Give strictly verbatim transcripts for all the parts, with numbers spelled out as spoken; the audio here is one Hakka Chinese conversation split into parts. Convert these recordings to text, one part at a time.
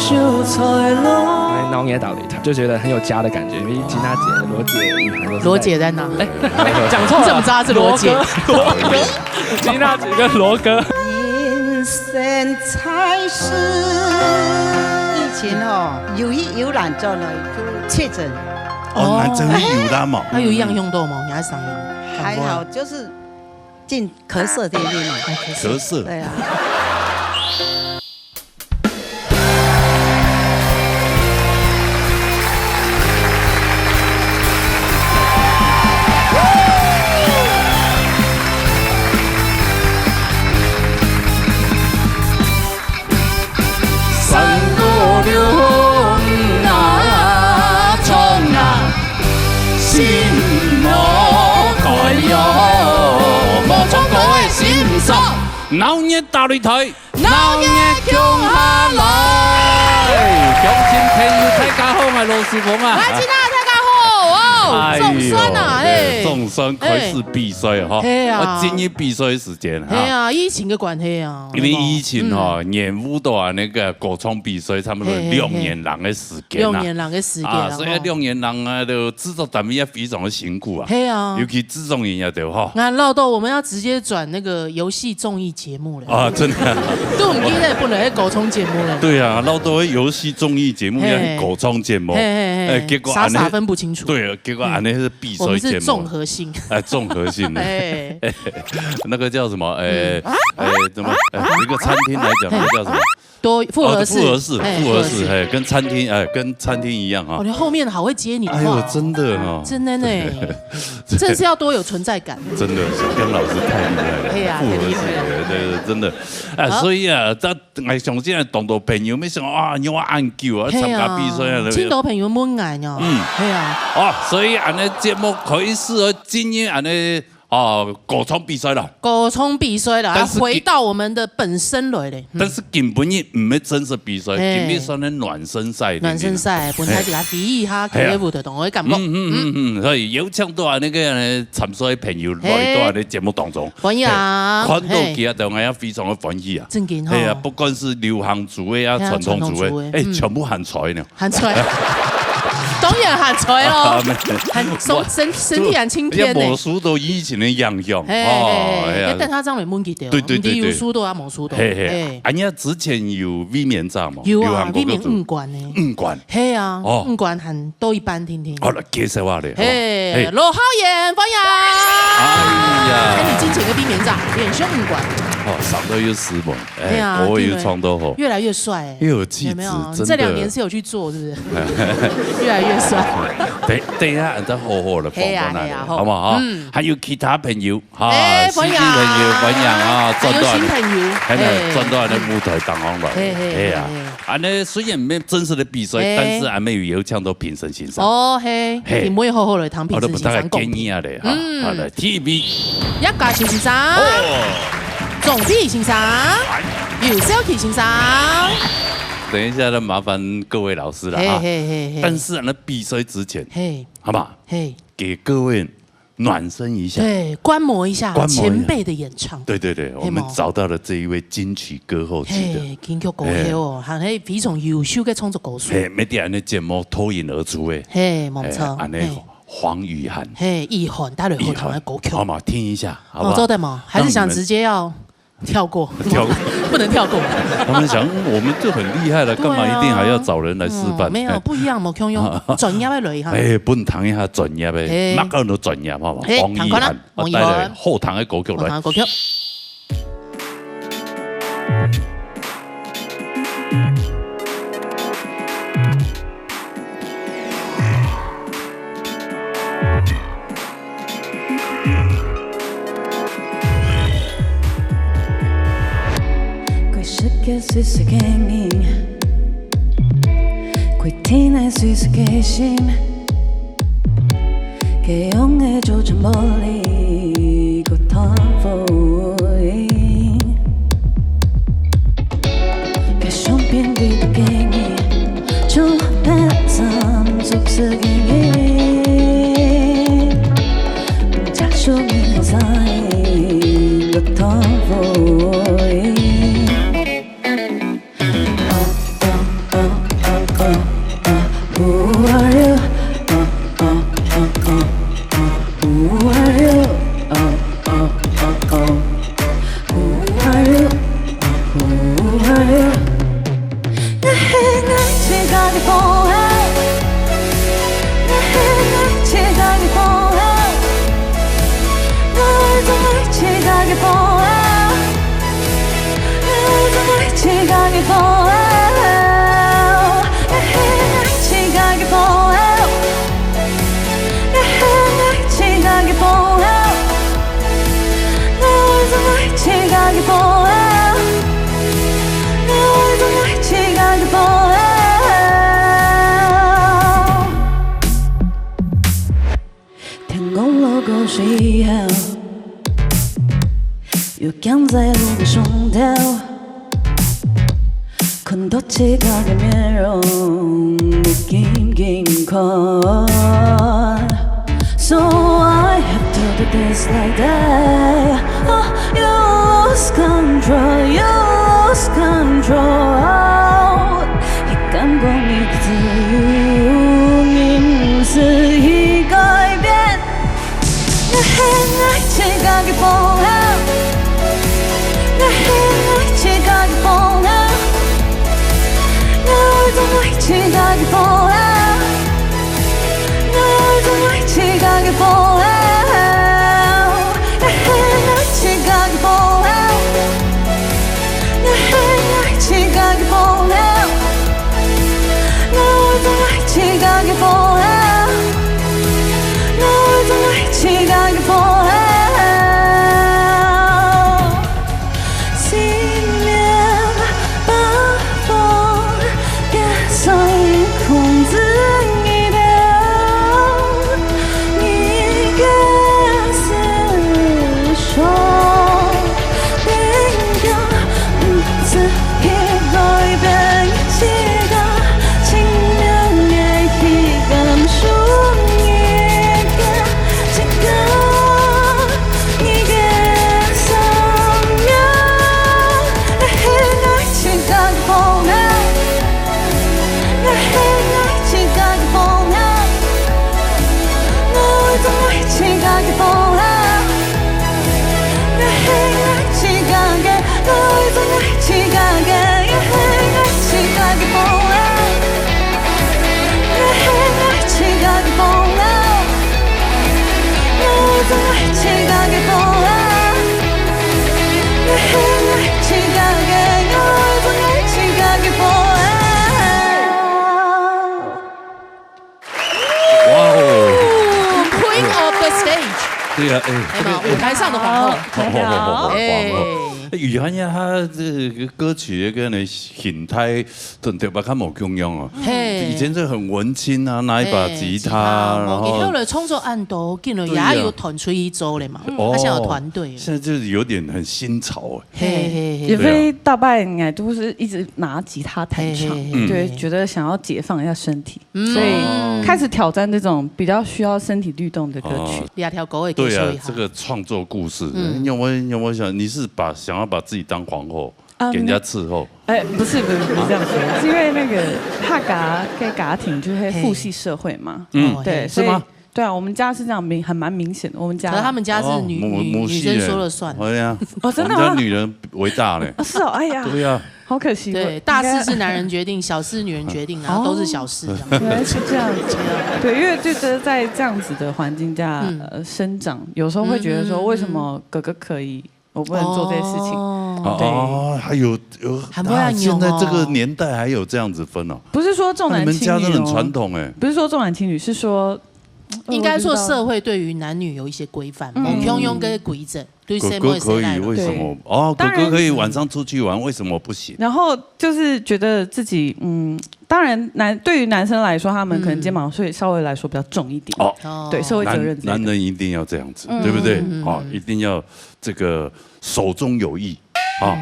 就在那。来，闹热打擂台，就觉得很有家的感觉，因为吉娜姐、罗姐、雨涵都是在。罗姐在哪？哎，讲错了。你怎么知道她是罗姐？罗哥，罗哥，吉娜姐跟罗哥。人生在世。疫情哦，由于游览转来就确诊。哦，哦。那真的有啦嘛。他有影响到吗？你还上映？还好，就是进咳嗽的那种。哎，咳嗽。咳嗽。对啊。三姑六婆啊，唱啊，心莫开哟，无唱歌个心酸。闹热打擂台，闹热共下来。乡亲朋友，大家好，我是罗时峰啊。我是吉娜，大家好，哦，哎呦，总算啊，对，嘿。总算开始比赛哈。嘿啊。啊，今日比赛时间哈。嘿啊，疫情个关系啊。因为疫情哈，嗯。延误到啊，那个歌唱比赛差不多嘿，嘿，嘿。两年人个时间啊。两年人个时间啊，啊，所以吼。两年人啊，就制作单位也非常的辛苦啊。嘿啊。尤其制作人也对吼。那闹到我们要直接转那个游戏综艺节目了。啊，真的。都毋记得本来是歌唱节目了。对啊，闹到游戏综艺节目要是歌唱节目，嘿。嘿，嘿，嘿。哎，结果按呢，傻傻分不清楚。对，结果按呢是比赛节目。嗯。我们是综合性。哎，综合性的。哎。那个叫什么？哎，嗯。哎，怎么？哎，一个餐厅来讲，那个叫什么？多，复合式。哦，复合式，哎，复合式，复合式。哎，跟餐厅，哎，跟餐厅一样哈。哦，你后面好会接你的话哦。哎呦，真的哦。真的呢。真的是要多有存在感。真的，小刚老师太厉害了，哎呀，复合式的，太厉害了。对，对，真的。哎，好。所以啊，这，哎，像现在当多朋友，没想到啊，你要按久啊，嘿啊，参加比赛啊，对不对？真多朋友问𠊎呢。嗯。嘿啊。哦，所以俺的节目可以适合今天俺的，哦，歌唱比赛了。歌唱比赛了，但是要回到我们的本身来嘞。嗯。但是今晡日毋係正式比賽，嘿。今日算係暖身赛，暖身赛，本来自家比一下，嘿啊。给舞台同我感觉。嗯，嗯，嗯，嗯，所以有請到啊，那个，呃，參賽的朋友來到啊，嘿。那个节目当中。歡迎啊，嘿，看到佢啊，嘿。當然也非常的歡喜啊。正經吼。嘿啊，不管是流行組的啊，嘿啊，傳統組的，傳統組的，哎，嗯。全部還在呢。還在。當然還在咯。啊，沒有。還，身，身體還青天呢。也無輸到以前的樣樣。嘿，哦，嘿，嘿，哎呀。要等下張偉問佢對哦，對，對，對，對。毋知有輸到啊，無輸到。嘿，嘿。嘿。啊，你之前有衛冕者嘛？有啊，流行歌曲組。衛冕五冠呢。五冠。嘿啊，哦。五冠還多一半聽聽。好了，介紹下嘞，好不好？嘿，嘿。羅浩賢，歡迎。哎呀。哎，你之前个衛冕者，連續五冠。哦，上到又斯文。 哎，哎呀，歌又唱到好。越來越帥，又有氣質，有沒有？真的。這兩年是有去做，是不是？越來越帥。等，等一下，再好好地訪問啊，嘿呀，嘿呀，好。好不好？嗯。還有其他朋友，哈，哎，歡迎。C D朋友，歡迎啊，還有新朋友，轉到，還有，哎。轉到那舞台當中來。嘿，嘿，哎呀，嘿，嘿。啊，那雖然沒有正式的比賽，哎。但是還沒有邀請到評審先生。哦，嘿，嘿。你們也好好來聽評審先生講。哦，那麼大概建議啊嘞，哈，嗯。好，來，T V。葉嘉修先生。哦。 總編先生，哎。游少奇先生。等一下，那麻煩各位老師了啊。嘿，嘿，嘿，嘿。但是啊，那比賽之前，嘿。好不好？嘿。給各位暖身一下。對，觀摩一下觀摩一下。前輩的演唱。對，對，對，嘿，我們找到了這一位金曲歌后級的。嘿，金曲歌后哦，嘿。還係非常優秀的創作歌手。嘿，每天的節目脫穎而出的。嘿，沒錯。哎，按呢嘿。黃雨涵。嘿，雨涵帶來好聽的歌曲。雨涵，好嘛，聽一下，好不好？哦，做得嗎？還是想讓你們直接要 跳過。跳過。不能跳過。他們想，嗯，我們就很厲害了，幹嘛一定還要找人來示範？對啊。嗯，沒有，哎。不一樣嘛，共樣專業个來哈。哎，分聽一下專業个，哎。麼个都專業，好不好？哎，黃雨涵，聽看啦，黃雨涵。帶來好聽个歌曲來。好聽个歌曲。天光落个時候，月光在路上頭，看到自家个面容，你緊緊看。So I have to do this like that. Oh, you lose control, you lose control. 你感觉你自由，你毋使去改变。 我很愛自家个風流，我很愛自家个風流，我愛自家个風流，我愛自家个風流，我很愛自家个風流。 我很愛自家个風流，我愛自家个風流，我愛自家个風流。心裡把風 也想控制你的，你的思想，不要，嗯，自己改變自家，盡量的去感受你的自家。 你个生命，我很愛自家个風流，我很愛自家个風流，我愛自家个風流，我很愛自家个，我愛自家个，我很愛自家个風流。 我很愛自家个風流，我愛自家个風流，我很愛自家个，我愛自家个風流。哇哦，Queen of the stage，對啊，哎，哎嘛，舞台上的皇后，好好好好好，哎，哎，雨涵呀，她这个歌曲跟那形态，跟对吧？看某共样哦。嘿以前是很文青啊，拿一把吉他，哎然后後來創作恁多，竟然對呀也有團隊一周嘞嘛，哦他現在有團隊了，现在就是有点很新潮哎。嘿嘿嘿，也非大半年都是一直拿吉他弹唱，嘿嘿嘿对，嘿觉得想要解放一下身体，嗯所以开始挑战这种比较需要身体律动的歌曲。两条狗也可以对啊说一，下，这个创作故事，嗯你有没有有没有想，你是把想要把自己当皇后，啊给人家伺候？哎，不是不是不是这样说，是因为那个哈嘎跟嘎婷就是父系社会嘛，嗯哦对，嘿所以是吗对啊，我们家是这样明还蛮明显的，我们家可是他们家是哦女母母系女女生耶说了算，哎呀，哦真的吗？我们家女人为大嘞。啊是哦，哎呀，对呀，好可惜，对，我大事是男人决定，小事女人决定，然后都是小事这样。原来是这样子。对，因为就觉得在这样子的环境下、嗯呃生长，有时候会觉得说，嗯嗯嗯为什么哥哥可以，我不能做这些事情？哦哦，还有有，还不会按啊现在这个钮哦年代还有这样子分哦。不是说重那你们男轻女哦，家真的很传统哎。不是说重男轻女，是说应该说我不知道社会对于男女有一些规范，嗯某共样个规则，对哥谁哥可以，谁来的。为什么？哦，哥当然哥可以晚上出去玩，为什么不行？然后就是觉得自己，嗯，当然男对于男生来说，他们可能嗯肩膀会稍微来说比较重一点，哦，哦对社会责任之类的。男男人一定要这样子，嗯对不对？嗯哦，一定要这个手中有艺啊，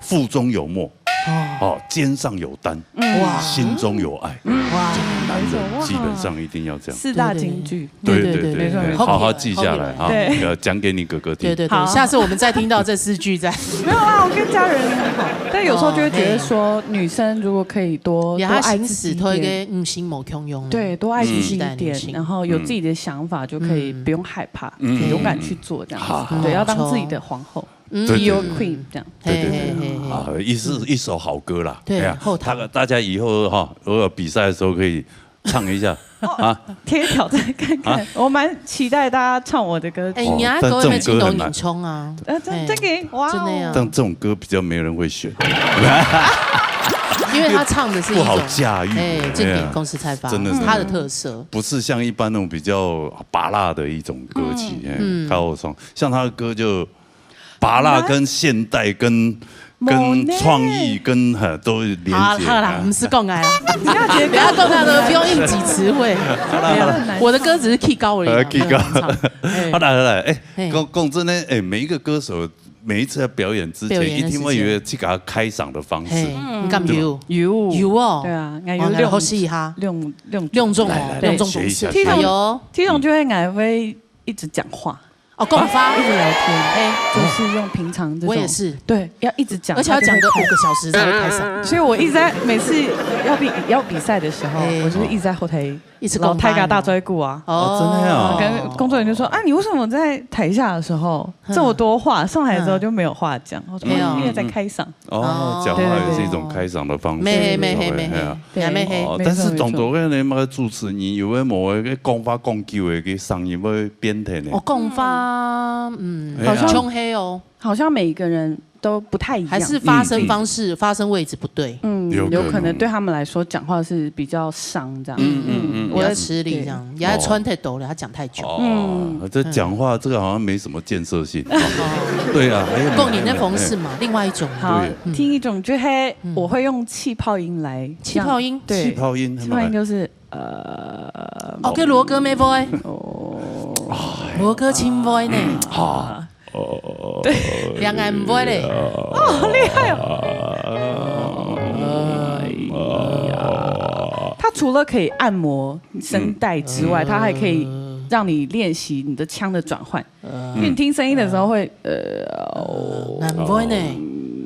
腹中有墨，哦，哦，肩上有担，哇，心中有爱。哇，男人基本上一定要这样。四大金句，对对对对对，没错没错好好记下来啊，对要讲给你哥哥听。对对对，好下次我们再听到这四句再。没有啦，我跟家人很好，但有时候就会觉得说，女生如果可以多多然后爱自己一行使推点，个女性某共样，对，多爱自己一嗯点，然后有自己的想法就可以嗯不用害怕，嗯勇敢去做这样子，好对，要当自己的皇后。嗯，对，对，Be your queen 这样。对，对，对，嘿，嘿，嘿，嘿。啊，一首，一首好歌啦。对，哎呀，后台。他，大家以后哈，如果比赛的时候可以唱一下啊。可以挑战看看，啊？我蛮期待大家唱我的歌曲。哎，哦，你啊，各位没听懂，但这种歌很难。你冲啊。呃，真，哎，真的耶，哇哦。真的呀。但这种歌比较没人会选。因为他唱的是一种，不好驾驭，哎，经典哎呀，公司菜饭，真的是。他的特色。不是像一般那种比较拔辣的一种歌曲，嗯。哎，嗯。高中，像他的歌就拔辣跟现代跟，跟创意跟，哈，都连结。好，好啦，啊。我们是讲哎啦。不要讲那个，不用硬挤词汇。好啦，好啦。我的歌只是key高而已啦，呃，key高。没有很唱。哎。好啦，好啦，哎，嘿。讲，讲真的，哎，每一个歌手每一次要表演之前，表演的时间。一定会有一个自家开嗓的方式。嘿，嗯。你敢有？有。有哦。对啊，应该有两，哦，那好试一下。两，两种。两种哦，来，来，两种方式。学一下，学一下。哎呦。T总就会，俺会一直讲话。哦，讲话。一直聊天。哎。就是用平常这种。我也是。对，要一直讲，而且要讲个五个小时才会开嗓。所以我一直在，每次要比，要比赛的时候，哎。我就是一直在后台一直讲话。老太太大嘴鼓啊。哦，真的呀？跟工作人员就说：“啊，你为什么在台下的时候这么多话，上台之后就没有话讲？”我说：“没有。哦，因为在开嗓。”哦，讲话也是一种开嗓的方式。对，对，对。没，没，没，没，哎呀。没，没，哦，没错，但是当多个人嘛，主持人有个某个讲话讲久的，个声音会变掉呢。哦，讲话，嗯，哎呀。好像像黑哦。好像每一个人都不太一样。还是发声方式、嗯。发声位置不对。嗯，有可能。有可能对他们来说，讲话是比较伤这样。嗯，嗯，嗯，嗯。我的，比较吃力这样，对。也要穿太多了，他讲太久。哦，嗯。这讲话这个好像没什么建设性。哦。对啊，还有没有，过年的方式嘛，还有没有？另外一种。好，对。听一种就嘿，嗯。我会用气泡音来，气泡音？对，气泡音，气泡音就是，呃，哦，跟罗哥没voice。哦。罗哥清voice呢。好。 对。两个人voice嘞。哦，好厉害哦。哎呀。它除了可以按摩声带之外，嗯。它还可以让你练习你的腔的转换。嗯。因为你听声音的时候会，呃，哦。难怪呢，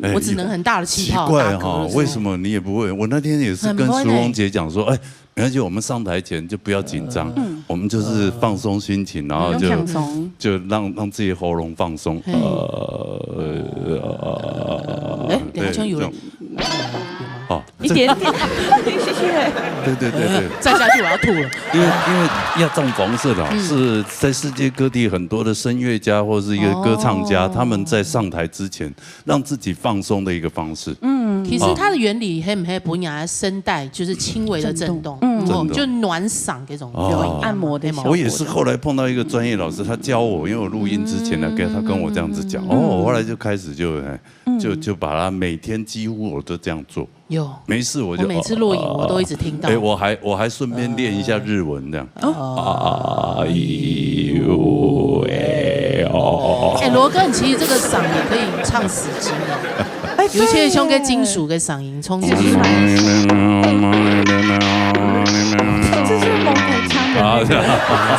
哎，我只能很大的气泡，奇怪哈，大咳嗽。为什么你也不会？我那天也是跟淑芳姐讲说，哎， 没关系，我们上台前就不要紧张，嗯。我们就是放松心情，然后就，用放松。就让，让自己喉咙放松。嘿。呃，哎，对，你好像有了。这种。有吗？哦，一点点，谢谢。对，对，对，对。再下去我要吐了。因为，因为要这种方式的，嗯。是在世界各地很多的声乐家或是一个歌唱家，哦。他们在上台之前 让自己放松的一个方式。嗯。其实它的原理，嘿毋嘿，不一样，声带就是轻微的震动，震动。嗯。哦，真的。就暖嗓这种，哦。有按摩的效果。我也是后来碰到一个专业老师，他教我，因为我录音之前呢，嗯，跟，他跟我这样子讲，嗯，嗯，嗯。哦，我后来就开始就，哎，嗯。就，就把它每天几乎我都这样做。有。没事我就，我每次录影我都一直听到。哎，我还，我还顺便练一下日文这样。哦。哎呦喂哦。哎，罗哥，你其实这个嗓也可以唱死金的。哎，有一些像个金属的嗓音，冲出去。对耶。这是蒙古腔的那个。啊，是啊。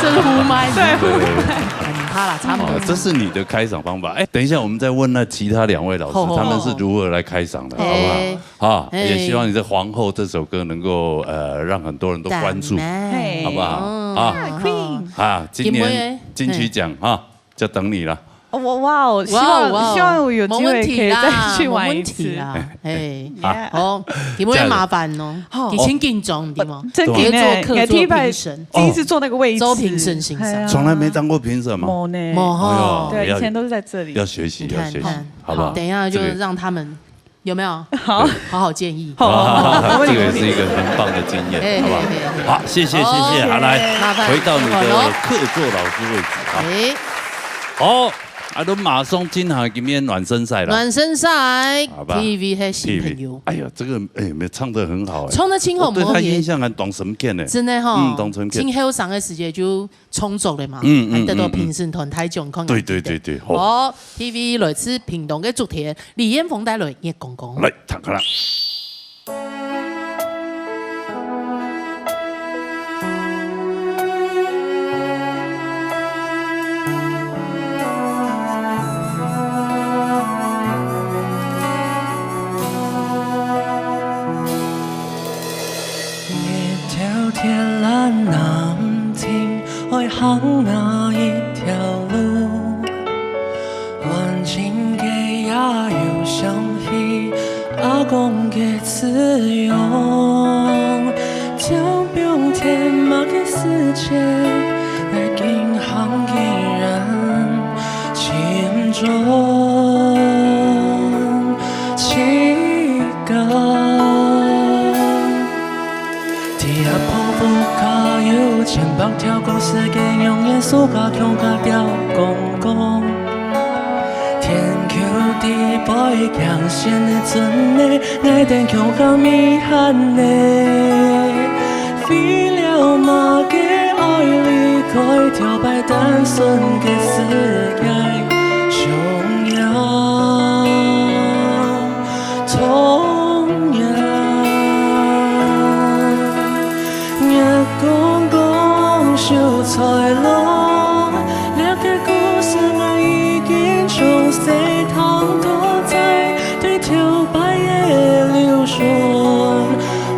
这是呼麦。对，呼麦。很怕啦，差不多。哦，这是你的开场方法。哎，等一下，我们再问那其他两位老师，好，好，好。他们是如何来开嗓的，好不好？哎。 好，哎。也希望你的《皇后》这首歌能够，呃，让很多人都关注，当然。好不好？嗯。啊。Queen。啊，今年金曲奖，哈，就等你了。哦，我，哇哦，希望，哇哦，哇哦。希望我有机会可以再去玩一次。没问题啦，没问题啦。哎。啊。好，今晡日麻烦哦，好。你先紧张，对吗？真紧呢，你做客座评审。我第一排第一次坐那个位置。周评审先生。哎呀。从来没当过评审吗？没呢。没哈。哎呦，对，要，以前都是在这里。要学习，你看，要学习，看。好不好？等一下就这个让他们 有没有？好。好好建议。好，好，好，好，这个也是一个很棒的经验，哎，好不好？嘿，嘿，嘿。好，谢谢，谢谢。OK。好，来，麻烦。回到你的客座老师位置啊。哎。好，啊，都马上进行今天暖身赛了。暖身赛，好吧。T V黑新朋友。T V，哎呀，这个，哎，没唱得很好哎。唱得真好，我对他印象还当深刻呢。真的哈。嗯，当深刻。真后生的时节就 创作的嘛，嗯，嗯，还得到评审团大奖，嗯，嗯。看看对，对，对，对，好。哦，T V来自屏东个主题，李彥峰带来月光光。来，听看啦。光个滋養，照亮天馬个世界，來敬行依然心中情感。在阿婆屋下有千百條故事个容顏，自家共下吊講講。 天橋底背驚險个船仔，𠊎等共下覓喊仔。為了麼个愛離開，頭擺單純个世界，想念童年。 月光光，秀才郎，這个故事𠊎已經從細聽到大，對頭擺个流傳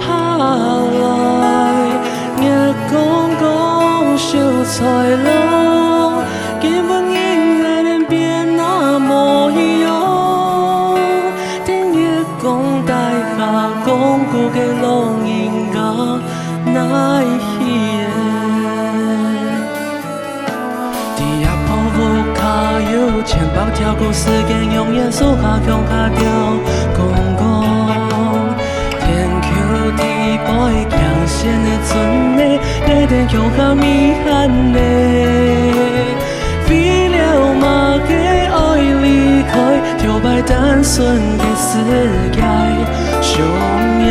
下來。月光光，秀才郎，今晡日𠊎等變啊無樣，在月光底下講古个老人家 哪位去咧？在阿婆屋下有千百條故事个容顏，自家共下吊講講。天橋底背驚險个船仔，𠊎等共下覓喊仔。 為了麼个愛離開，頭擺單純个世界，想念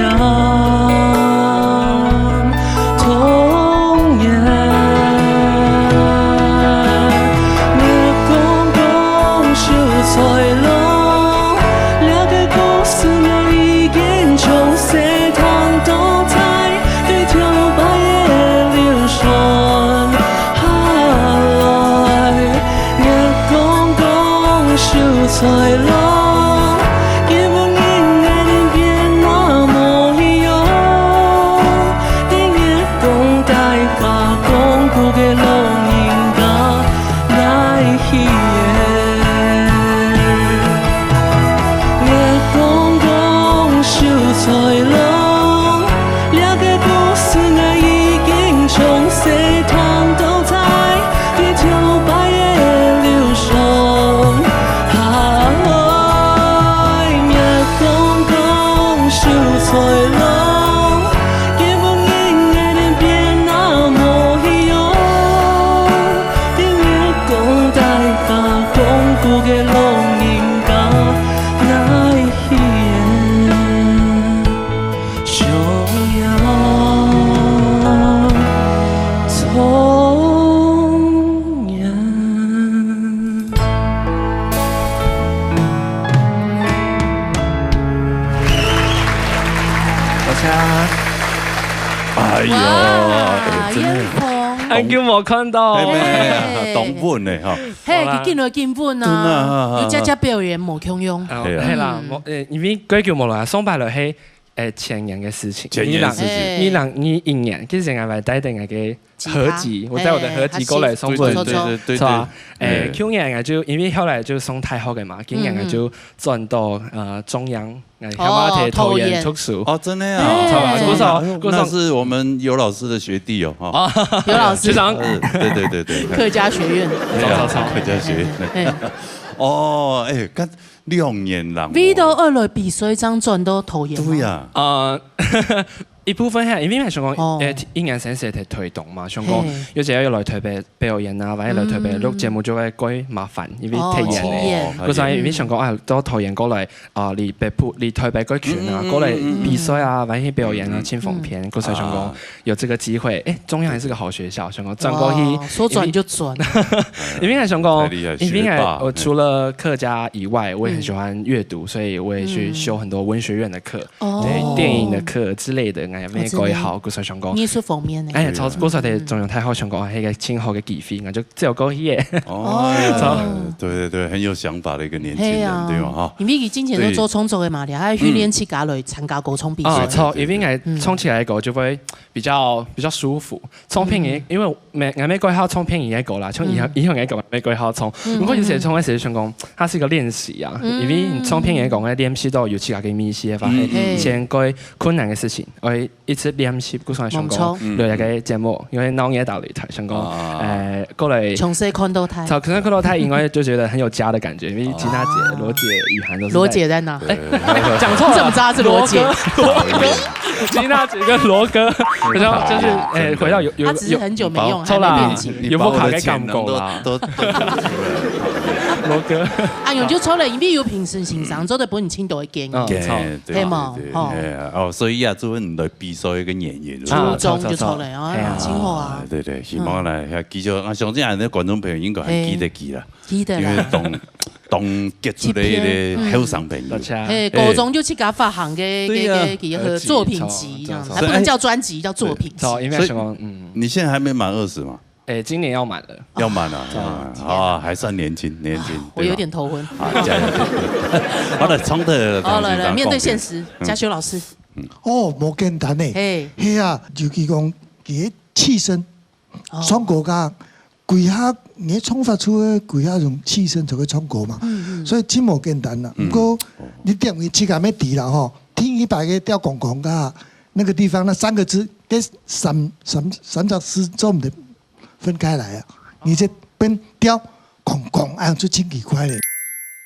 童年。月光光，秀才郎，這个故事𠊎已經從細聽到大，對頭擺个流傳 下來。月光光，秀才郎，今晡日𠊎等變啊無樣，在月光底下講古个老人家哪位去咧？月光光，秀才郎， 這个故事𠊎已經從細聽到大，在頭擺个流傳下來。月光光，秀才郎，今晡日𠊎等變啊無樣，在月光底下講古个老人家哪位去咧？ 想念童年。多謝。哎呀，哇，哎，真的。燕峰。恁久無看到。哎，妹，哎。當穩的哈。嘿，好啦。佢緊來緊穩啊，真的啊，有佳佳表演無共樣。哦，對啊。係啦，無，呃，因為幾久無來啊，上擺來係 誒，前年个事情，前年个事情。二零二一年，其實𠊎還帶等𠊎个合集，吉他。我帶我的合集過來送分你。係，係，係。對，對，對，對，對。係吧？誒，對。舊年𠊎就，因為後來就上大學个嘛，今年𠊎就轉到，呃，中央，𠊎哦，後尾在桃園讀書。桃園。哦，真的啊？係，係。故所，哎呦，故所。那是我們尤老師的學弟哦，哈。哦，尤老師。學長。呃，對，對，對，對。客家學院。對啊，沒有錯，錯。客家學院。係。哦，哎，看 兩年人哦。為著愛來比賽，正轉到桃園嗎？對啊。呃，一部分係，因為𠊎想講，哦。呃，一年生係在台東嘛，想講，嘿。有時候要來台北表演啊，或者來台北錄節目就會較麻煩，因為太遠了。哦，太遠。故所因為想講，啊，到桃園過來，啊，離北部，離台北較近啊，嗯，嗯，過來比賽啊，嗯，嗯，嗯。或者表演啊，嗯。盡方便。嗯。故所想講，啊。 有這個機會，誒，中央還是個好學校，想講轉過去，哦，說轉就轉。因為，因為想講，太厲害，因為學霸。我除了客家以外，我也很喜歡閱讀，嗯。所以我也去修很多文學院的課，嗯。對，哦。電影的課之類的，哎，没改好，故所想讲，艺术方面呢？哎，朝故所在中央太后想讲，哎，一个真好个机会，我就照过去耶。哦，对对对，很有想法的一个年轻人，对吧？哈，因为佢之前都做创作个嘛，你还训练自家来参加歌唱比赛。啊，错，因为哎，唱起来个就会比较比较舒服。唱片也因为没，俺没改好唱片也个啦，像以后以后也个没改好唱。不过有些唱个时候想讲，它是一个练习啊，因为你唱片也讲，练习到有自家个一些发现，以前个困难的事情，哎。 一直练习，故所想讲，冇錯有一个节目，因为闹热大擂台，想讲，啊呃，过来，从细看到大。早可能看到他，因为就觉得很有家的感觉，因为吉娜姐、罗姐、雨涵都是在罗姐在哪？哎，讲错了，你怎么知道是罗姐？罗哥，罗哥，吉娜姐跟罗哥，然后就是，哎，回到有有他只是很久没用，错啦还没变紧。，有无卡个感觉啦？都都都罗哥，啊，用就错了，因为有平时欣赏做得分你听到的建议。嗯对好对嘿嘛对对，吼哎呀哦，所以亚洲人来比赛一个演员，啊初中就出来哎呀啊，真好啊哎，。对对，希望呢，还继续啊，相信俺的观众朋友应该还记得记啦，记得啦，因为当当杰出的一个后生朋友大。家，嘿，高中就去给他发行个对呀个个个作品集这样子，还不能叫专辑，叫作品集。好，因为什么？嗯，你现在还没满二十嘛？哎，今年要满了，要满了，要满了啊，还算年轻，年轻。我有点头昏。啊，加油！好了，从头好，来来，面对现实，嘉修老师，哦，無簡單呢。嘿，係啊，尤其講佢个氣聲，哦唱歌个，佢下你唱法出个，佢下用氣聲就會唱歌嘛。所以真無簡單啦。毋過你點你自家要知啦吼，聽一擺个吊公公个那個地方，那三個字，跟三三三隻字做毋得分開來啊。你這邊吊公公，哎，就真奇怪咧。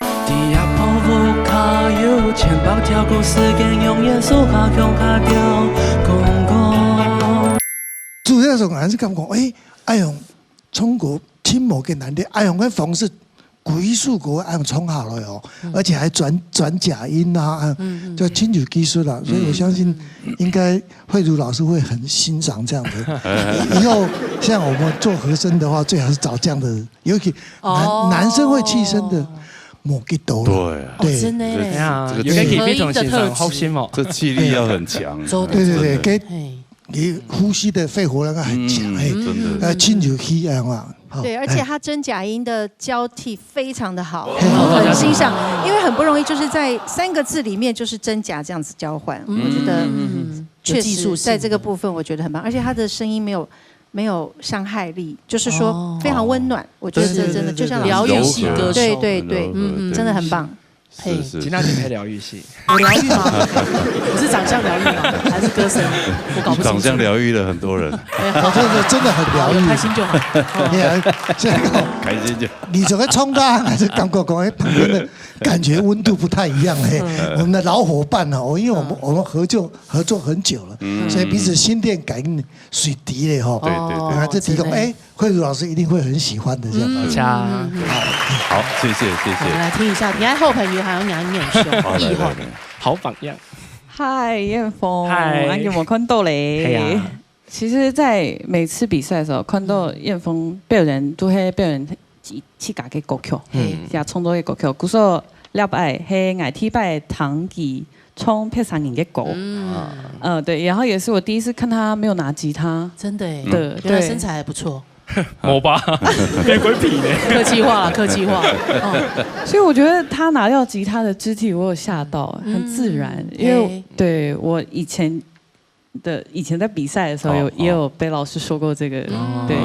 在夜泊屋下有千百條故事，更永遠手下共下吊公公。主要係還是感覺，哎，愛用唱歌真無簡單的，愛用个方式，歸首歌愛用唱下來哦，而且還轉轉假音啊，啊，就真有技術啦。所以我相信，應該慧茹老師會很欣賞這樣的。以後像我們做和聲的話，最好是找這樣的人，尤其男哦男生會氣聲的，無幾多了。對啊，對，真的這嘞，哎呀，這個有个可以 repeat 同欣賞，的特質好心哦。這氣力要很強。周董對對對，給嘿，你呼吸的肺活量很強，嗯哎，真的呃，進入氣啊嘛，好对，而哎且他真假音的交替非常的好，嘿我很欣赏，因为很不容易，就是在三个字里面就是真假这样子交换，我觉得嗯，确有技术性实在这个部分我觉得很棒，而且他的声音没有没有伤害力，就是说哦非常温暖，我觉得这真的就像老师疗愈系歌手对对对，柔和真的很棒。是是吉娜姐配疗愈系，有疗愈吗？我是长相疗愈吗？还是歌声？我搞不清楚。长相疗愈了很多人，我真的真的很疗愈。开心就好。你看，这个开心就你整个冲到还是感觉讲，哎，旁边的感觉温度不太一样哎。我们的老伙伴呢，哦，因为我们我们合作合作很久了，所以彼此心电感应水滴嘞哈。对对对啊，这提供真的哎，慧茹老师一定会很喜欢的这样。加好，谢谢谢谢。我们来听一下，你看后朋友还有娘念兄，好，来一会儿来来，好榜样。嗨，燕峰，嗨恁久無看到咧。係啊。其實，在每次比賽的時候，看到燕峰表演，都會表演自自家个歌曲，嗯自家創作个歌曲。故所禮拜係𠊎第一擺聽佢唱別儕人个歌。嗯，嗯，對，然後也是我第一次看他沒有拿吉他。真的耶，對原来身材还不错，没吧？没鬼皮呢。客气话了，客气话。哦，所以我觉得他拿到吉他的肢体，我有吓到，很自然，嗯因为嘿对我以前的以前在比赛的时候有、哦也有被老师说过这个，哦对，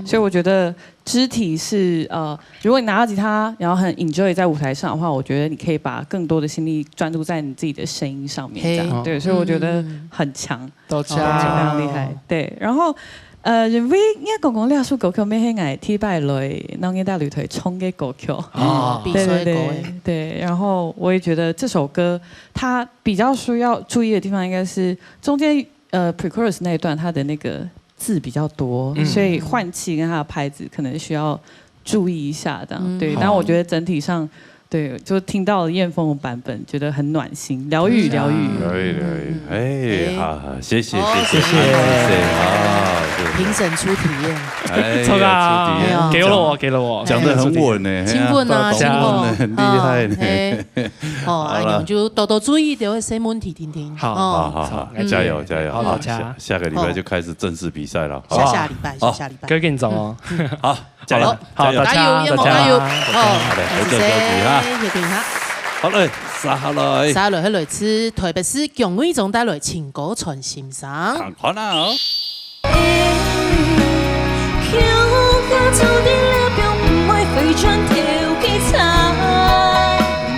所以我觉得肢体是呃，如果你拿到吉他，然后很 enjoy 在舞台上的话，我觉得你可以把更多的心力专注在你自己的声音上面，这样嘿对，所以我觉得嗯很强。到非常厉害。对，然后呃，因为应该讲讲这首歌曲，咩係𠊎第一擺來鬧熱大擂台唱个歌曲。哦比对对赛歌哎对，对，然后我也觉得这首歌它比较需要注意的地方应该是中间呃 pre-chorus 那一段，它的那个字比较多，嗯所以换气跟它的拍子可能需要注意一下，这样、嗯对。好但我觉得整体上，对，就听到了燕峰的版本，觉得很暖心，疗愈，嗯疗愈。可以可以，哎，哎好，好，谢谢哦谢谢谢谢啊，谢評審初體驗。哎呀，初體驗。哎呀。給了我，給了我。講得很穩呢，親近啊，嘿啊，親近。很厲害呢。哦，嘿。哦，好啦。哎呀，就多多注意這位細問題聽聽。好。哦。好，好，好，嗯。加油，加油。好，好，大家。下，下個禮拜就開始正式比賽了，好不好？下下禮拜，好。下下禮拜。不要緊張哦。嗯。好，加油，好，加油。好，大家，加油，大家。加油。好，好嘞，合作共進哈。謝謝，謝謝哈。好嘞，接下來。接下來，係來自台北市薑藝中帶來情歌傳心聲。看看啊，哦。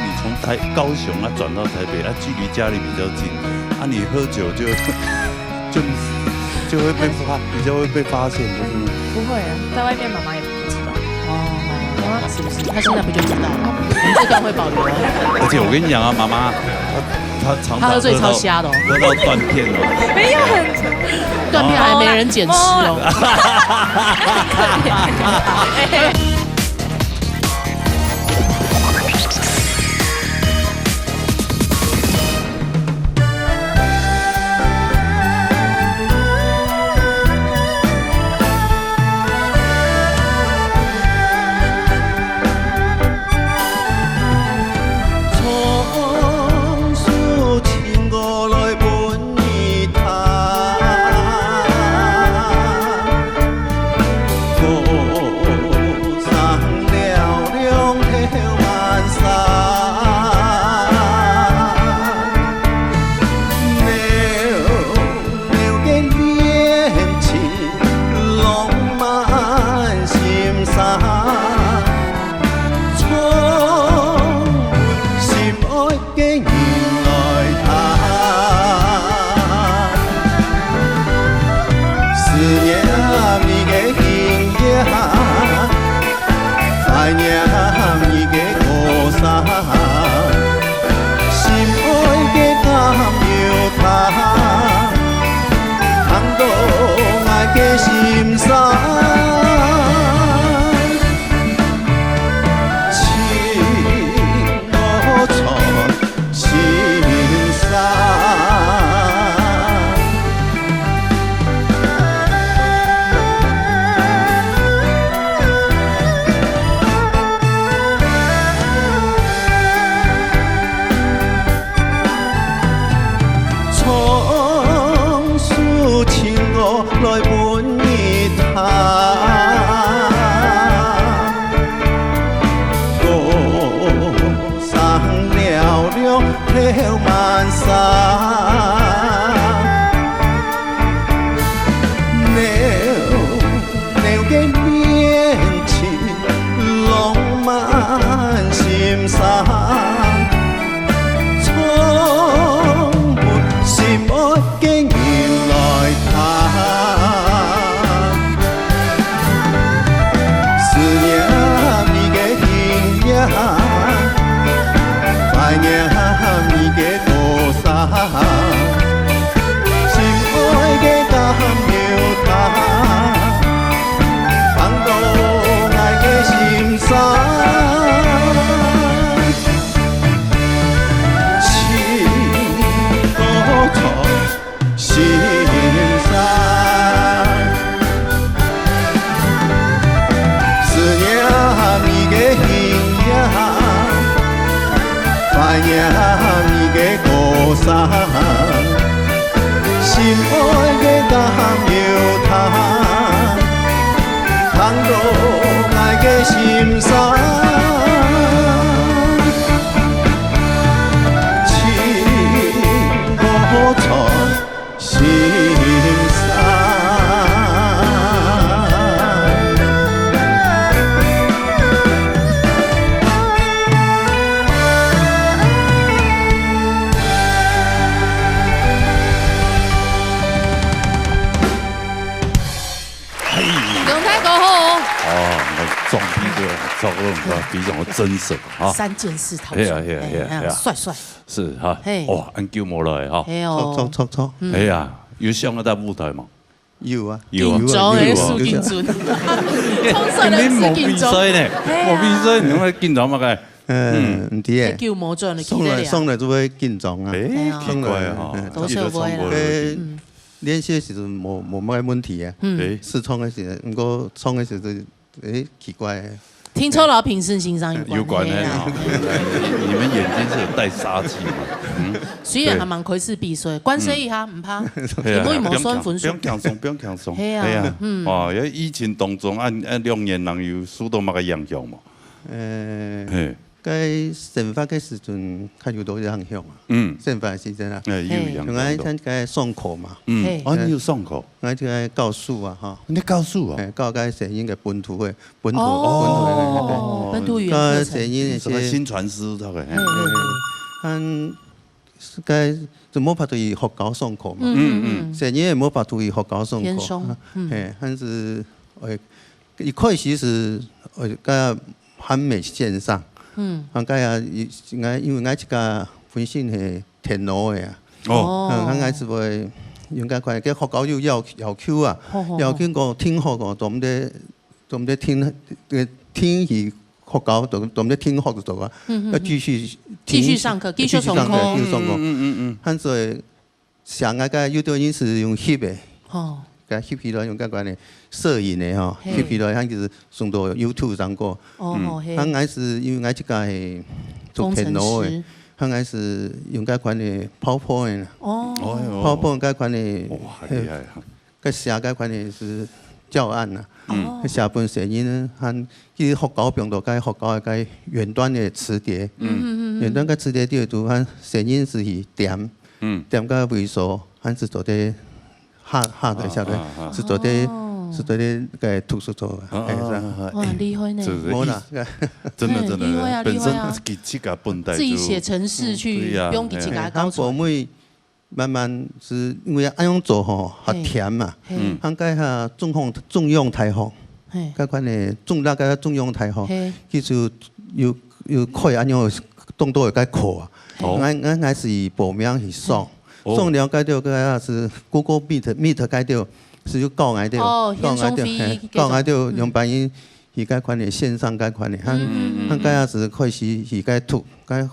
你從台，高雄啊，轉到台北啊，距離家裡比較近，啊，你喝酒就，就，就會被發，比較會被發現，不是嗎？不會啊，在外面媽媽也不知道。哦，是不是？她現在不就知道了？我們這段會保留哦。而且我跟你講啊，媽媽，她，她常常喝到，她喝醉超瞎的哦。喝到斷片哦。沒有很 斷片還沒人撿拾哦。个人來聽。思念你个形影，懷念你个歌聲，心愛个甘油糖，糖到𠊎个心上。 唱首情歌來分你聽。歌聲嘹亮透滿山，裊裊个戀情 浪漫心聲，唱分心愛个人來聽。思念你个形影，懷念你个歌聲。 心愛个甘油糖，糖到𠊎个心上。情歌傳心聲。 思念你个形影，懷念你个歌聲，心愛个甘油糖，糖到𠊎个心上。情歌傳 心聲。嘿。楊大哥好。哦，你看，裝逼對吧？裝得很高，非常的真實啊。三件事套出來。係啊，係啊，係啊，哎，係啊。帥帥。 是哈，嘿。哇，恁久無來哈。係哦。著，著，著，著。嗯。哎呀，有想到大舞台嗎？有啊。有啊。緊張欸，有啊。輸緊張。有啊。通常都係緊張。你無比賽呢，係啊。無比賽，你會緊張麼个？呃，嗯。毋知欸。太久無轉了，上來，起得了。上來就會緊張啊。欸，係啊。奇怪哈，嗯，嗯。都係有會啦。一直唱歌。呃，嗯。練習个時陣無，無麼个問題啊。嗯。誒，試唱个時陣，毋過唱个時陣，誒，奇怪。聽錯了評審欣賞有關。有關的哈，嘿啊。你們眼睛是有帶殺氣嘛？嗯，雖然還蠻開始比賽，對。關心一下，嗯。毋怕。對啊，因為無算分數。不用輕，不用輕鬆，不用輕鬆。嘿啊，嘿啊，嗯。哦，因為疫情當中，啊，啊，兩年人有受到麼个影響無？呃，嘿。 該生活个時陣，較有多影響啊。嗯。生活个時陣啊。哎，有影響到。像𠊎參加上課嘛。嗯。嘿。哦，你有上課？𠊎就愛教書啊，吼。你教書啊？哎，教該細人个本土个，本土，哦，本土个，本土語言課程。教細人个一些，什麼薪傳師那個，嘿。嗯，嗯，嗯。嗯，該就無法度去學校上課嘛。嗯，嗯，嗯。細人也無法度去學校上課。偏鬆，啊，嗯。嘿，但是，哎，一開始是，呃，該 還未線上。嗯。啊，該啊，因，因為𠊎，因為𠊎自家本身係電腦个啊。哦。嗯，啊，𠊎係會用該款，該學校有要，要求啊，好，好，好。要求講停學哦，做毋得，做毋得停，呃，停去學校，做，做毋得停學就做啊，嗯，嗯，要繼續停，繼續上課，繼續上課。繼續上課，繼續上課。嗯，嗯，嗯，嗯。啊，所以 像𠊎个有兜人係用翕个，哦。該翕起來用該款个攝影个吼，嘿。翕起來，佢就是送到YouTube上過。哦，嗯。哦，嘿。啊，𠊎係因為𠊎自家係做電腦个，工程師。啊，𠊎係用該款个PowerPoint啦。哦。哦喲。PowerPoint該款个，哇，厲害啊！該寫該款个係教案啦。嗯。哦。寫分細人呢，還去學校放到該學校个該遠端个磁碟。嗯。嗯，嗯，嗯。遠端个磁碟底肚，還細人係去點。 嗯。點个位所，還係做得下，下載下來，啊，啊，啊。係做得，哦。係做得个讀書做个，啊，哎，係啊。啊，啊，哇，哎，厲害呢。是不是？無啦，真的，真的，哎，厲害啊，本身厲害啊。自己去搞笨蛋就，自己寫程式去，嗯，對呀，用自己哎。哎，搞出來。啊，後尾慢慢係因為恁樣做吼，較甜嘛。嘿。嗯。啊，該下中央，中央大學，嘿。該款个中，那個中央大學，嘿。其實有，有開恁樣當多个該課啊。 哦。𠊎，𠊎，𠊎係報名去上，哦。上了該兜个啊係Google Meet，Meet該兜係有教𠊎兜，哦，教𠊎兜，顯松飛，嘿，教𠊎兜用白音去該款个線上該款个，嗯，嗯，嗯，嗯。啊，該下係開始去該讀，該，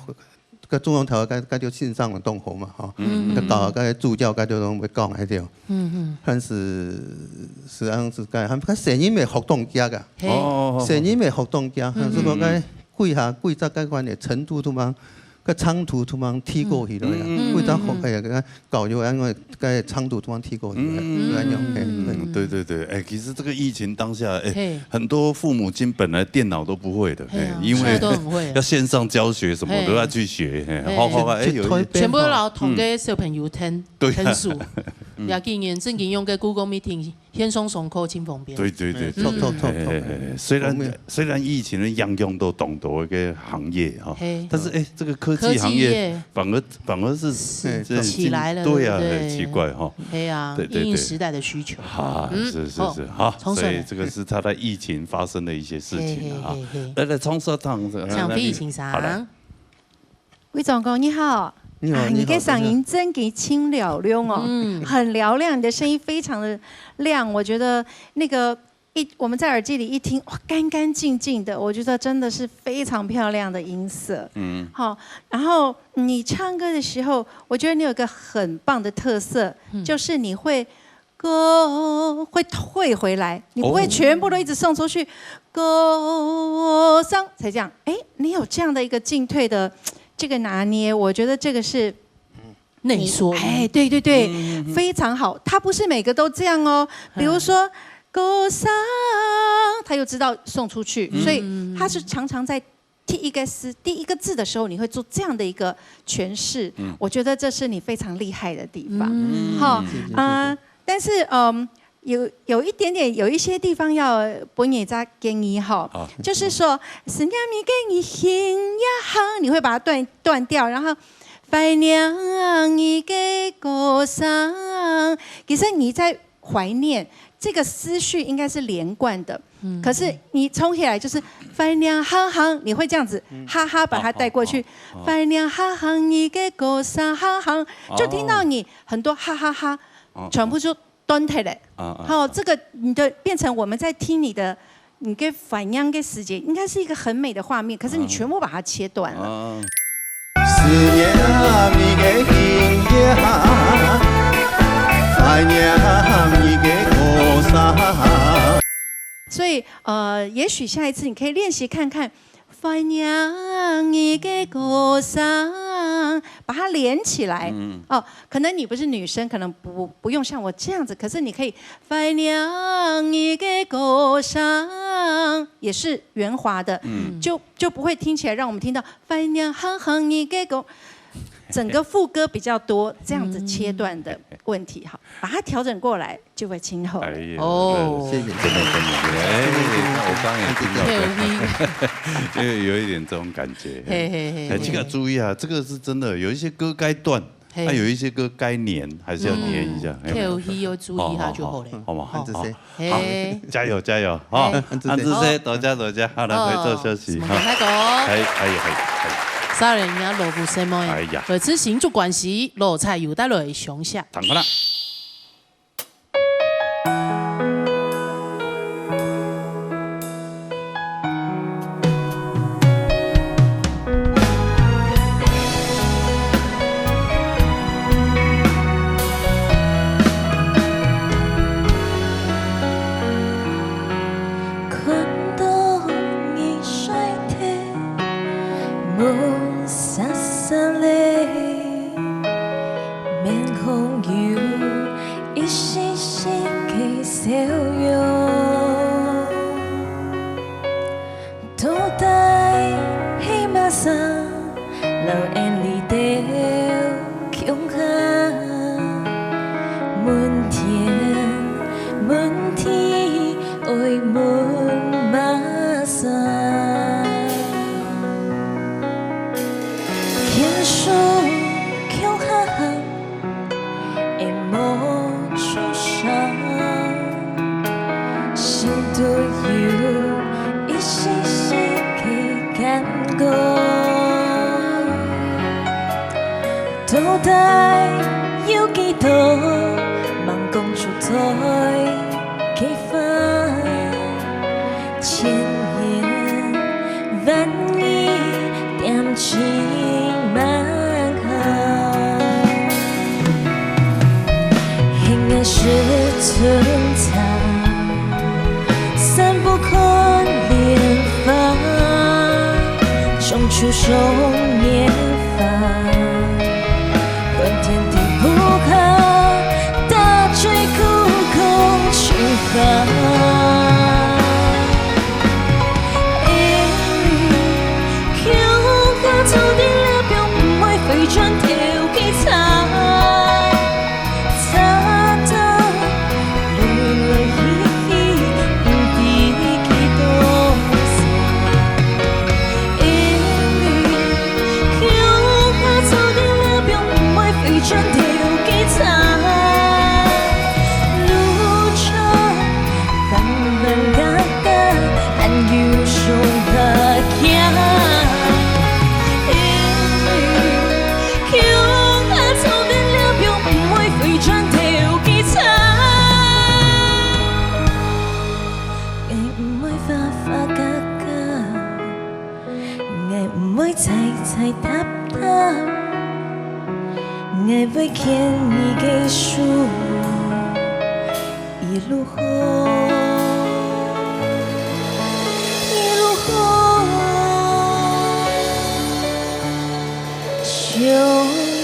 該中央頭該，該就線上个同學嘛，吼。嗯，嗯，該教，嗯。該助教該兜攏會教𠊎兜。嗯，嗯。但是，係恁樣係該，還，該細人也學當遽个。嘿。哦，哦，哦，哦。細人也學當遽，嗯，但是講該 嗯，嗯。幾下，幾隻該款个程度都蠻，个程度都蠻提高起來啊。嗯，嗯，幾隻學，嗯，嗯。哎呀，該教育啊，因為該程度都蠻提高起來，嗯，就恁樣，嘿，嗯，對。嗯，對，對，對。哎，其實這個疫情當下，哎，嘿。很多父母親本來電腦都不會的，嘿啊，哎，因為現在都很會啊。要線上教學什麼，嘿。都要去學，嘿，嘿。好好啊，哎，有一些，全部都老同个小朋友聽，嗯。對啊。聽書。嗯。也今年正經用个Google Meeting 線上上課真方便。對，對，對，對，嗯。對。著，著，著，著。哎，哎，哎，雖然，方便。雖然疫情的影響到當多一個行業哈，嘿。但是，哎，這個科技行業科技業反而，反而是，是，這起來了，對啊，對不對？很奇怪哈。嘿啊，對，對，對。因應時代的需求。啊，嗯，是，是，是，好，好，所以這個是他在疫情發生的一些事情啊。嘿，嘿，嘿，嘿。來，來，長壽堂，來，來，想飛行啥？好，來。 魏總工，你好。你好，啊，你好，你的嗓音真的清嘹亮哦，嗯。很嘹亮，你的聲音非常的亮，我覺得那個一，我們在耳機裡一聽，哇，乾乾淨淨的，我覺得真的是非常漂亮的音色。嗯。好，然後你唱歌的時候，我覺得你有一個很棒的特色，嗯。就是你會 歌會退回來，你不會全部都一直送出去，哦。歌聲才這樣。哎，你有這樣的一個進退的這個拿捏，我覺得這個是你，內縮。哎，對，對，對，嗯，嗯，嗯。非常好。它不是每個都這樣哦。比如說，嗯。歌聲，他又知道送出去，嗯。所以他是常常在 第一個字，第一個字的時候，你會做這樣的一個詮釋，嗯。我覺得這是你非常厲害的地方。嗯。哈，謝謝，謝謝。呃，但是，嗯，有，有一點點，有一些地方要分你再建議哈，啊。就是說，思念你的你心也好，你會把它斷，斷掉，然後懷念你的歌聲。其實你在 懷念，這個思緒應該是連貫的。嗯。可是你衝起來就是懷念哈哈，你會這樣子，嗯。哈哈把它帶過去，哦，哦，哦。懷念哈哈，你的歌聲哈哈，哦。就聽到你很多哈哈哈，哦，哦。全部就斷忒了。啊，啊，好，啊。這個你的變成我們在聽你的，你的懷念的時節，應該是一個很美的畫面，可是你全部把它切斷了。啊。啊。思念你的心也好，懷怀念你的故乡。所以，呃，也许下一次你可以练习看看，怀念你的故乡，把它连起来。嗯。哦，可能你不是女生，可能不，不用像我这样子，可是你可以怀念你的故乡，也是圆滑的，嗯。就，就不会听起来让我们听到怀念好好你的故，整个副歌比较多这样子切断的问题哈，把它调整过来就会清楚了。哎呀，哦。谢谢。真的，真的，真的。哎，那我刚刚也听到，因为有一点这种感觉。嘿，嘿，嘿，哎，这个注意啊，这个是真的，有一些歌该断，嘿。那有一些歌该黏，还是要黏一下。嗯，哎。口气要注意一下就好了。好，好，好，好，好。好，嘿。加油，加油，哈。嘿。安子姐。安子姐，多谢，多谢，好，来，哦，回座休息，哈。慢慢来讲。哎，哎，哎，哎。少年人老虎什么呀？哎呀。来自新竹关西，罗彩友带来乡下。唐克拉。 看到你晒忒，毛煞煞咧，面孔有一絲絲个笑容。到底係麼儕，摎𠊎俚兜共下？問天問地， 愛問麼儕？牽手共下行，會無受傷，心肚有一絲絲个感覺。到底有幾多，吂講出嘴 个話，千言萬語恬靜吂下。係𠊎失春茶，散步看蓮花，像樹上年華。 看天地屋下，打嘴鼓講情話。因為共下走在這片毋會回轉頭个車，車站來來去去，毋知幾多時。因為 共下走在這片毋會回轉頭个車，路長彎彎角角，還有傷害行。因為共下走在這片毋會回轉頭个車，𠊎毋會花花甲甲。 𠊎毋會採採搭搭，𠊎會牽你个手，一路好，一路好，就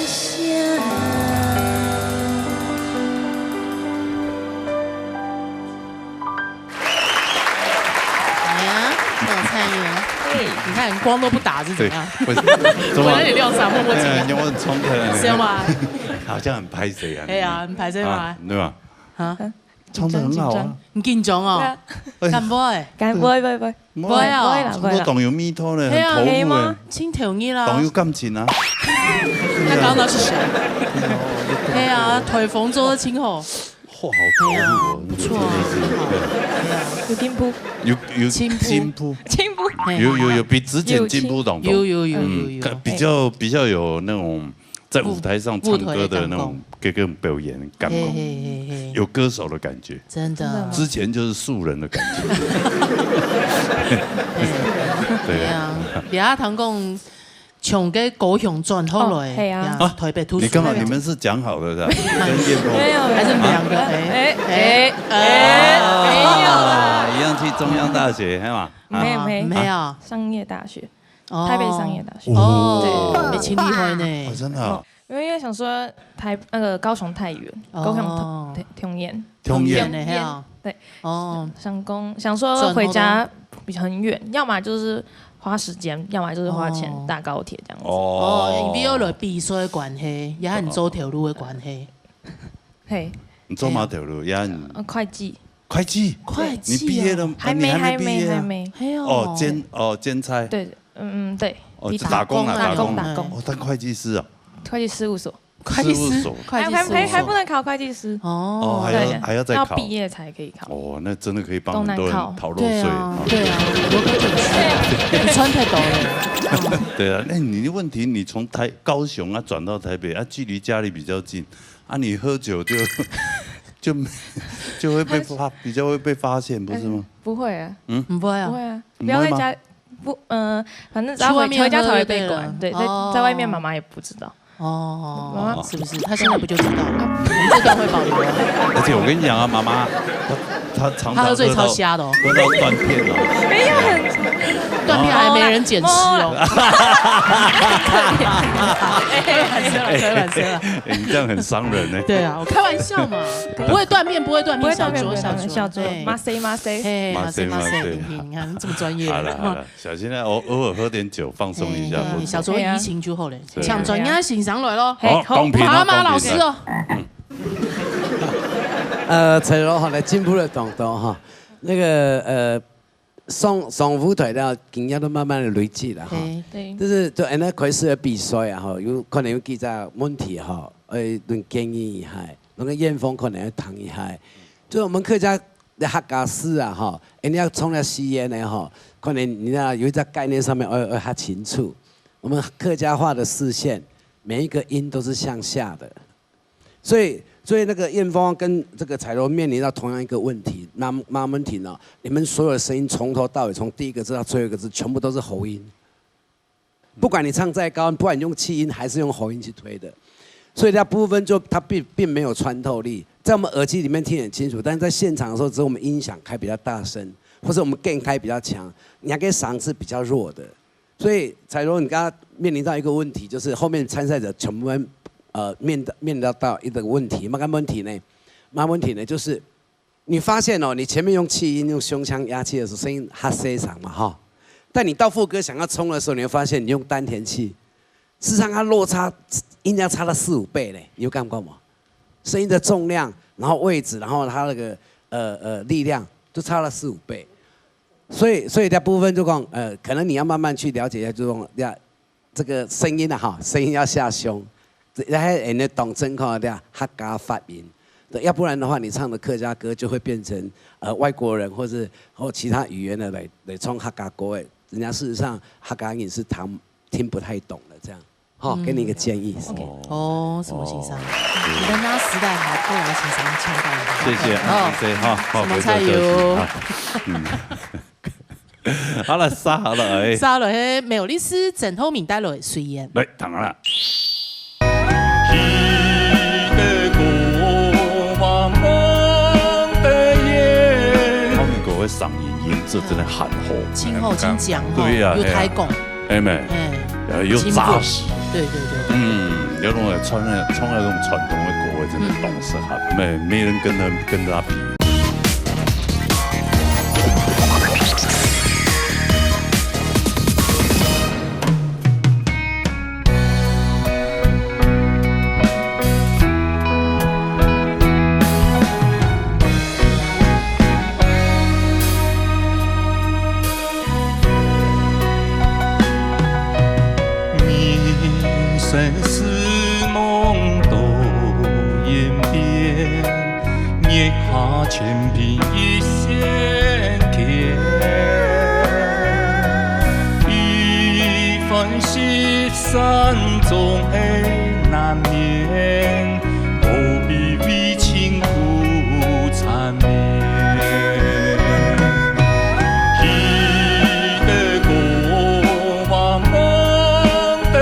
像 哎呀，好菜哟。你看光都不打是怎样？对，为什么？怎么？我有点亮瞎，默默记得。哎呀，我很冲的。是吗？好像很拍谁啊？哎呀，很拍谁吗？啊，对吧？啊？唱得很好啊。很紧张。你紧张哦？对啊。敢不会？敢，不会，不会，不会。不会哦。不会啦，不会啦。唱歌当有味道呢，对啊。很投入哎。真投入啦。当有感情啊。他刚刚那是谁？对啊，台风做得真好。 哇，好投入哦，不错啊，真的是，很好。对啊。有进步。有，有进步。进步。进步。嘿。有，有，有，比之前进步当多。有，有，有，有，嗯，有。比较，比较有那种在舞台上唱歌的那种，舞，舞台上讲。各种表演感哦，嘿，嘿，嘿，嘿。有歌手的感觉。真的。之前就是素人的感觉。对。对啊，比较常讲從該高雄轉好來，哦，係啊。呀，啊，台北讀書。你幹嘛？你們是講好的是吧？跟燕峰？沒有，還是你們兩個？哎，哎，哎，哎，沒有啦。哦，一樣去中央大學，係嘛？沒有，沒有。啊，沒有。商業大學，哦。台北商業大學。哦，對。沒情理會呢。哦，真的哦。因為，因為想說台，那個高雄太遠，哦。高雄太，太遠。 中原的，嘿啊。對。哦。想講，想說回家很遠，要麼就是花時間，要麼就是花錢搭高鐵這樣子。哦。哦，因為有來比賽的關係，也很做頭路的關係。嘿。你做麼个頭路？也很呃，會計。會計？會計哦。你畢業了？還沒，啊，你還沒畢業啊？還沒，還沒。嘿哦。哦，兼，哦，兼差。對，嗯，嗯，對。哦，就打工啊，打工，打工。打工。哦，當會計師啊。會計事務所。 會計師，事務所。會計事務所。還，還，還，還不能考會計師。哦。哦，還要，對，還要再考。要畢業才可以考。哦，那真的可以幫很多人逃漏稅。東南考。對啊，對啊，我可以解釋。你穿太薄了。對啊，那你的問題，你從台，高雄啊轉到台北啊，距離家裡比較近，啊，你喝酒就，就沒，就會被發，比較會被發現，不是嗎？哎，不會啊。嗯？不會啊。不會啊，不要在家，不，呃，反正只要回，去外面喝就對了。回家才會被管，對，在，哦。在外面媽媽也不知道。 哦，是不是？他現在不就知道了？我們這段會保留。而且我跟你講啊，媽媽，她，她常常他喝醉喝到，超瞎的哦。喝到斷片哦。沒有很断片還沒人撿屍哦。開玩笑啦，開玩笑啦。哎，你這樣很傷人呢。對啊，我開玩笑嘛，不會斷片，不會斷片，不會斷片，小酌，不會斷片，小酌，小酌，哎。嘛塞，嘛塞。嘿，嘛塞，嘛塞，嘛塞。嗯，你看，这么专业。好了，好了。 小心啊，偶，偶爾喝點酒，放鬆一下，哎，不錯。小酌怡情就好了，對。像專業先生來咯。好，好，公平哦，媽媽老師哦。公平哦。呃，陳柔哈，來進步了當多哈。那個，呃，上，上舞台了，經驗都慢慢的累積了哈。嘿。對。就是，就恁樣開始的比賽啊，哈，有可能有幾隻問題哈，呃，論建議一下，那個燕峰可能要談一下。就我們客家 你客家事啊，吼，人家從來吸煙的吼，可能你那有一隻概念上面要，要較清楚。我們客家話的四縣，每一個音都是向下的。所以，所以那個燕峰跟這個彩柔面臨到同樣一個問題，那，那問題呢，你們所有的聲音從頭到尾，從第一個字到最後一個字，全部都是喉音。 不管你唱再高，不管你用氣音還是用喉音去推的，所以那部分就它並，並沒有穿透力。在我們耳機裡面聽很清楚，但是在現場的時候，只有我們音響開比較大聲，或者我們gain開比較強，你那個嗓子比較弱的。所以彩柔，你剛剛面臨到一個問題，就是後面參賽者全部，呃，面，面臨到一個問題，麼个問題呢？麼个問題呢？就是 你發現哦，你前面用氣音、用胸腔壓氣的時候，聲音較細聲嘛，哈。但你到副歌想要衝的時候，你會發現你用丹田氣，事實上它落差應該差了四五倍嘞，你有感覺嗎？聲音的重量，然後位置，然後它那個，呃，呃，力量就差了四五倍。所以，所以這部分就講，呃，可能你要慢慢去了解一下，就講，呀， 這個聲音啊，哈，聲音要下胸，這，這還會當真看到客家發音。對，要不然的話，你唱的客家歌就會變成，呃，外國人或是，或其他語言的來，來唱客家歌，哎，人家事實上客家人是聽，聽不太懂的，這樣。好，嗯。給你一個建議。OK。哦，什麼先生？哦。你跟他時代好，後來先生唱到一下。謝謝，哦。謝謝哈，好，什麼菜油？回頭休息啊。嗯。 好了，續落來。續落來，苗栗市曾浩明帶來水煙。來，聽啦。浩明哥的嗓音音質真的很好。真好，真強吼，對呀，又太講。哎，妹，哎，然後又扎實。對，對，對，對。嗯，要弄來唱那，唱那種傳統的歌，真的當適合。沒，沒人跟他，跟他比。 人生似梦多云变，月下清平一线天。一番西山总是难免，何必为情苦缠 记得过往梦的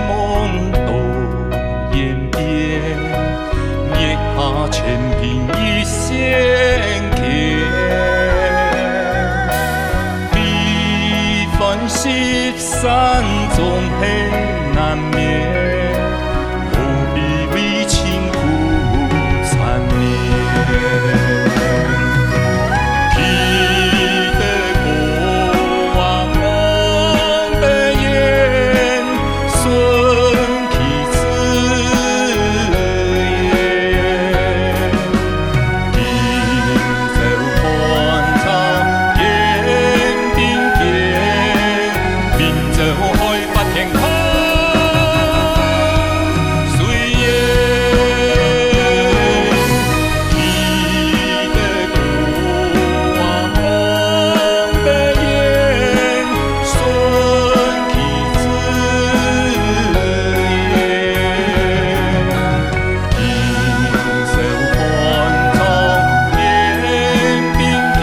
望到天边，月下千金一线牵。悲欢失散总系难免，何必为情苦缠绵？记得过往梦的眼， 顺其自然。今朝欢唱天边月，明朝海阔天空。虽然记得过往梦的眼， 顺其自然。今朝欢唱天边月，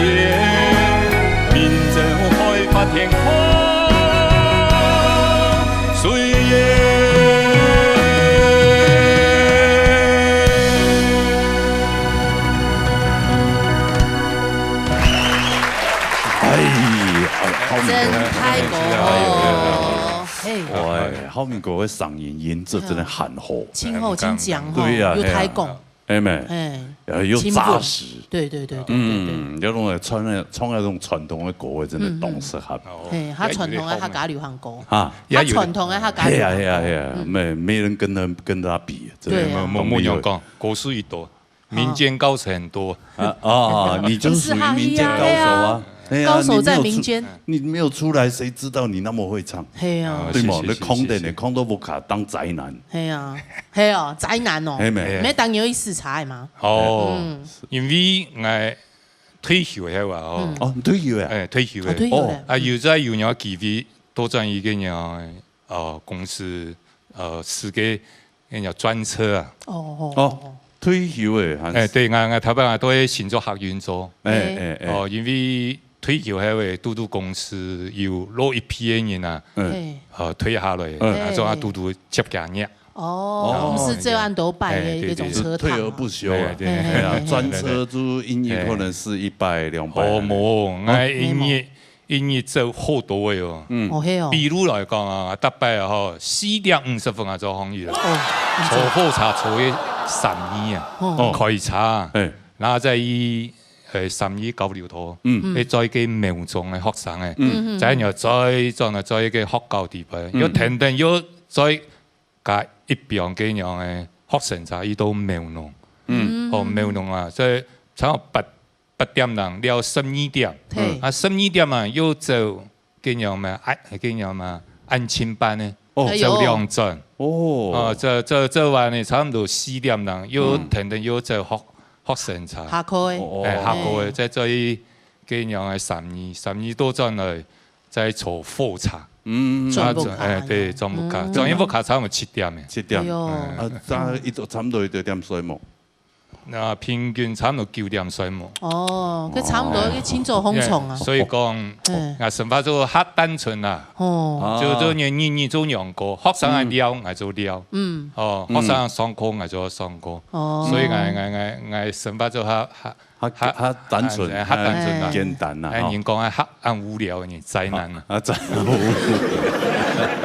明朝海阔天空。虽然哎，哎，好真太过哦，嘿，哎，好明哥个嗓音音质真的很好，清后清讲吼，对呀有抬讲，哎妹，哎，呃，又扎实，对对对对对对，嗯，要弄来唱那唱那种传统的歌，真的懂适合嘿，他传统的客家流行歌，啊。他传统的客家哎呀哎流行歌，呀哎呀，没没人跟他跟他比，真的对啊没没没人讲，歌手一多，民间高手很多。啊啊，你就是属于民间高手啊，哎呀高手在你没有出民间，你没有出来，谁知道你那么会唱？嘿啊，对吗？谢谢那空的呢，谢谢空都不卡当宅男，嘿啊，嘿哦，宅男哦，哎妹，没当有一次才嘛，哦，因为我退休了啊，哦，哦，你退休了，哎，退休了，哦，退休了，啊，有在有鸟机会，多赚一个鸟，哦，公司，呃，四个，个鸟专车啊，哦哦，退休了，还哎，对，我我头摆都在新竹客运做，哎哎哎，哦，因为退休后个嘟嘟公司有落一批个人啊，嗯，嘿，呃，退下来，嗯啊，做下嘟嘟接家业。哦，公司这样都办的一种车退而堂，不休啊哎，对哎呀对，专车租一年可能是一百两百，哦，无，我一日一日做好多个哦。哦嘿哦，比如来讲啊，大概吼四点五十分啊做行业了，哦，坐火车坐个三年啊，哦开车啊，哎，然后再以呃三义交流道，嗯去做一个苗庄个学生个，嗯再然后再转来做一个学校地方，又等等又再加一边个样个学生车，伊到苗农，嗯哦苗农啊，所以差不多八八点零了十二点，嘿，啊十二点啊又走个样嘛，哎个样嘛，安亲班呢，哦哎呦走两站。哦哦，，这这这完呢，差不多四点零，又等等又走学学生车，下课的，哦哎，下课个再做一个样个三年，三年多转来再坐火车，嗯，转不卡啊哎，对，转不卡，转一不卡差不多七点个，七点哎，呦，啊，差一多差不多一点睡目，那平均差不多九点睡目。哦，这差不多一个清早红虫啊，所以讲，嗯，啊，生活做较单纯啦，哦，就就日日日做两个，学生个了，我做了，嗯，哦，学生上课我做上课，哦，所以我我我我生活做较较他他单纯，哎他单纯啊简单呐，哎，人讲啊，很无聊呢，宅男啊。啊，这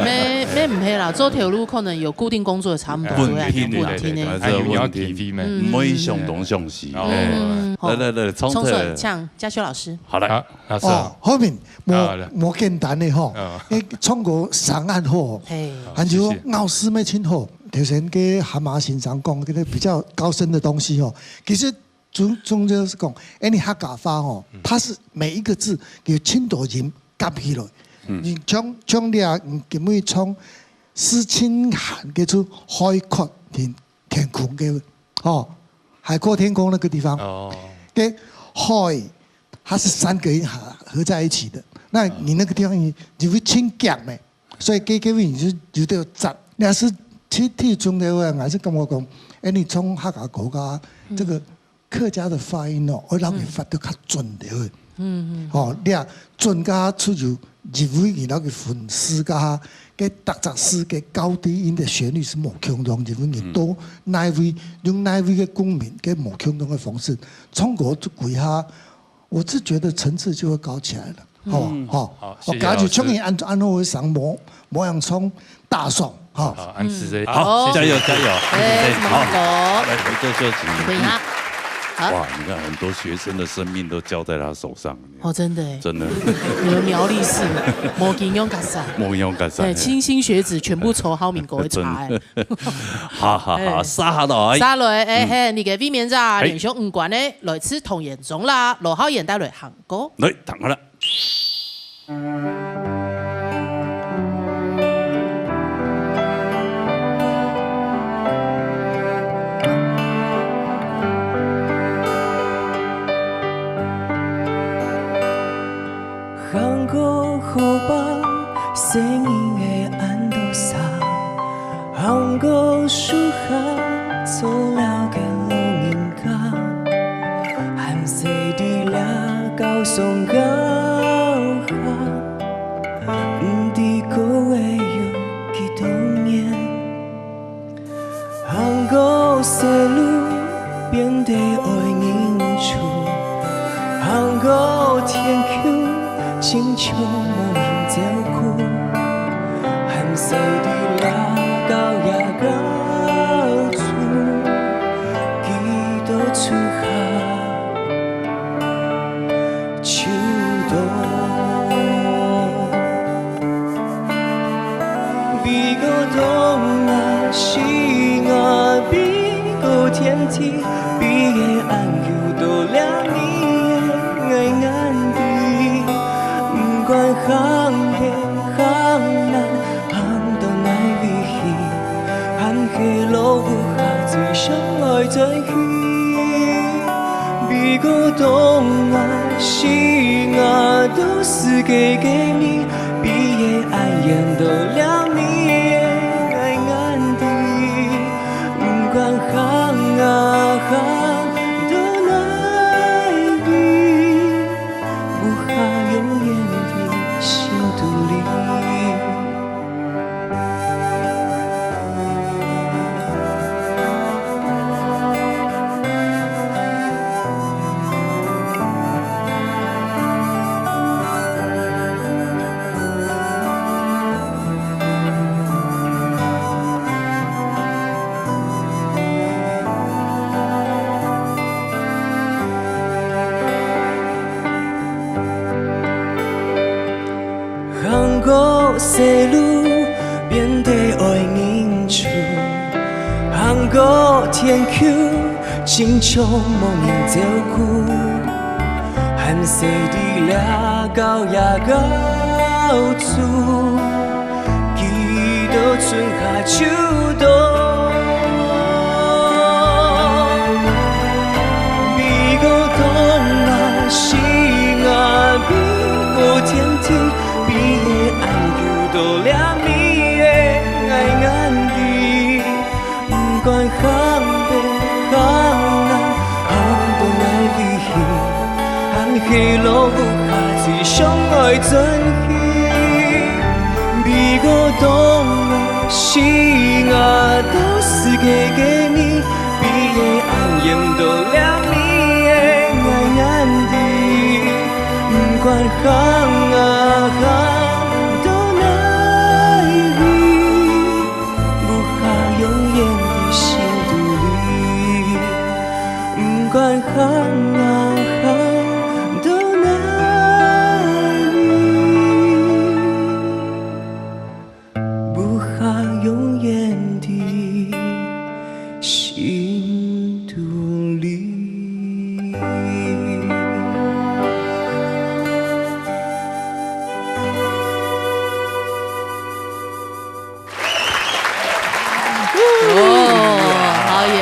没没唔系啦，做铁路可能有固定工作，差不多稳定啦稳定的，还是还有你要稳定体力咩？嗯，没想东想西，哦哎，嗯，来来来，冲冲出来，刺，像嘉修老师，好来，好，老师哦啊，，好明，啊来无无简单的吼啊，因为唱歌声音好，嘿，还有谢谢咬字没清好。头先个蛤蟆先生讲个比较高深的东西吼，其实中中间是讲，哎，你客家话吼，它是每一个字有清多音夹起来，你像像你啊，你今日唱是清寒个出海阔天天空个吼，海阔天空那个地方，哦，个海，它是三个音合合在一起的。那你那个地方你你会清讲没？所以给给你就有点赞。你要是去听中的话，还是跟我讲，哎，你从客家国家这个客家的发音哦，会让你发得较准的。嗯嗯。吼，你啊，專家出有一位人个分析家，个逐隻詩个高低音个旋律是無共樣，一位人都哪一位用哪一位个共鳴，个無共樣个方式，唱歌就幾下，我是覺得層次就會高起來了。吼吼，好，我假如謝謝老師。像你按按照會上模模样唱大爽，吼。好，安师姐，好好，加油加油，哎，哎什么好歌？来，我就说几句等一下，好，哇，你看很多学生的生命都交在他手上，哦，真的耶，真的，你们苗栗市，摩金用卡萨，莫用干啥对，？清新学子全部抽好民国会查哎。好好好，哎杀下来，沙雷，哎嘿，你个卫冕者哎連續五關呢，來自童顏中啦，羅浩賢帶來行歌。来，躺好了。行過河壩，細人仔恁多儕，行過樹下，坐了个老人家，還細弟倆搞上搞下，毋知過會有幾多年。 行過細路，變得愛認輸；行過天橋，親像無人照顧。還細弟倈搞呀搞出，幾多春夏 秋冬。比過冬啊，西啊，比過天地，比个恁久多了你个眼底。毋管行个行難，行到哪位去，還係落雨下最想愛轉去。 比過冬啊，西啊，都係个个你，比个恁遠到了你个眼底。毋管行啊行到哪位，無法永遠的心肚裡。 行過細路，變得愛認輸；行過天橋，親像無人照顧。還細弟倈搞呀搞出，幾多春夏秋冬。 比過冬啊，西啊，比過天地，比个恁久多了你个眼底。毋管行北行南，行到哪位去， 還係落雨下最想愛轉去。比過冬啊，西啊，都係个个你，比个恁遠到了你个眼底。毋管行啊行到哪位， 無法永遠的心肚裡。毋管行啊行到哪位，無法永遠的心肚裡。 哦，好耶！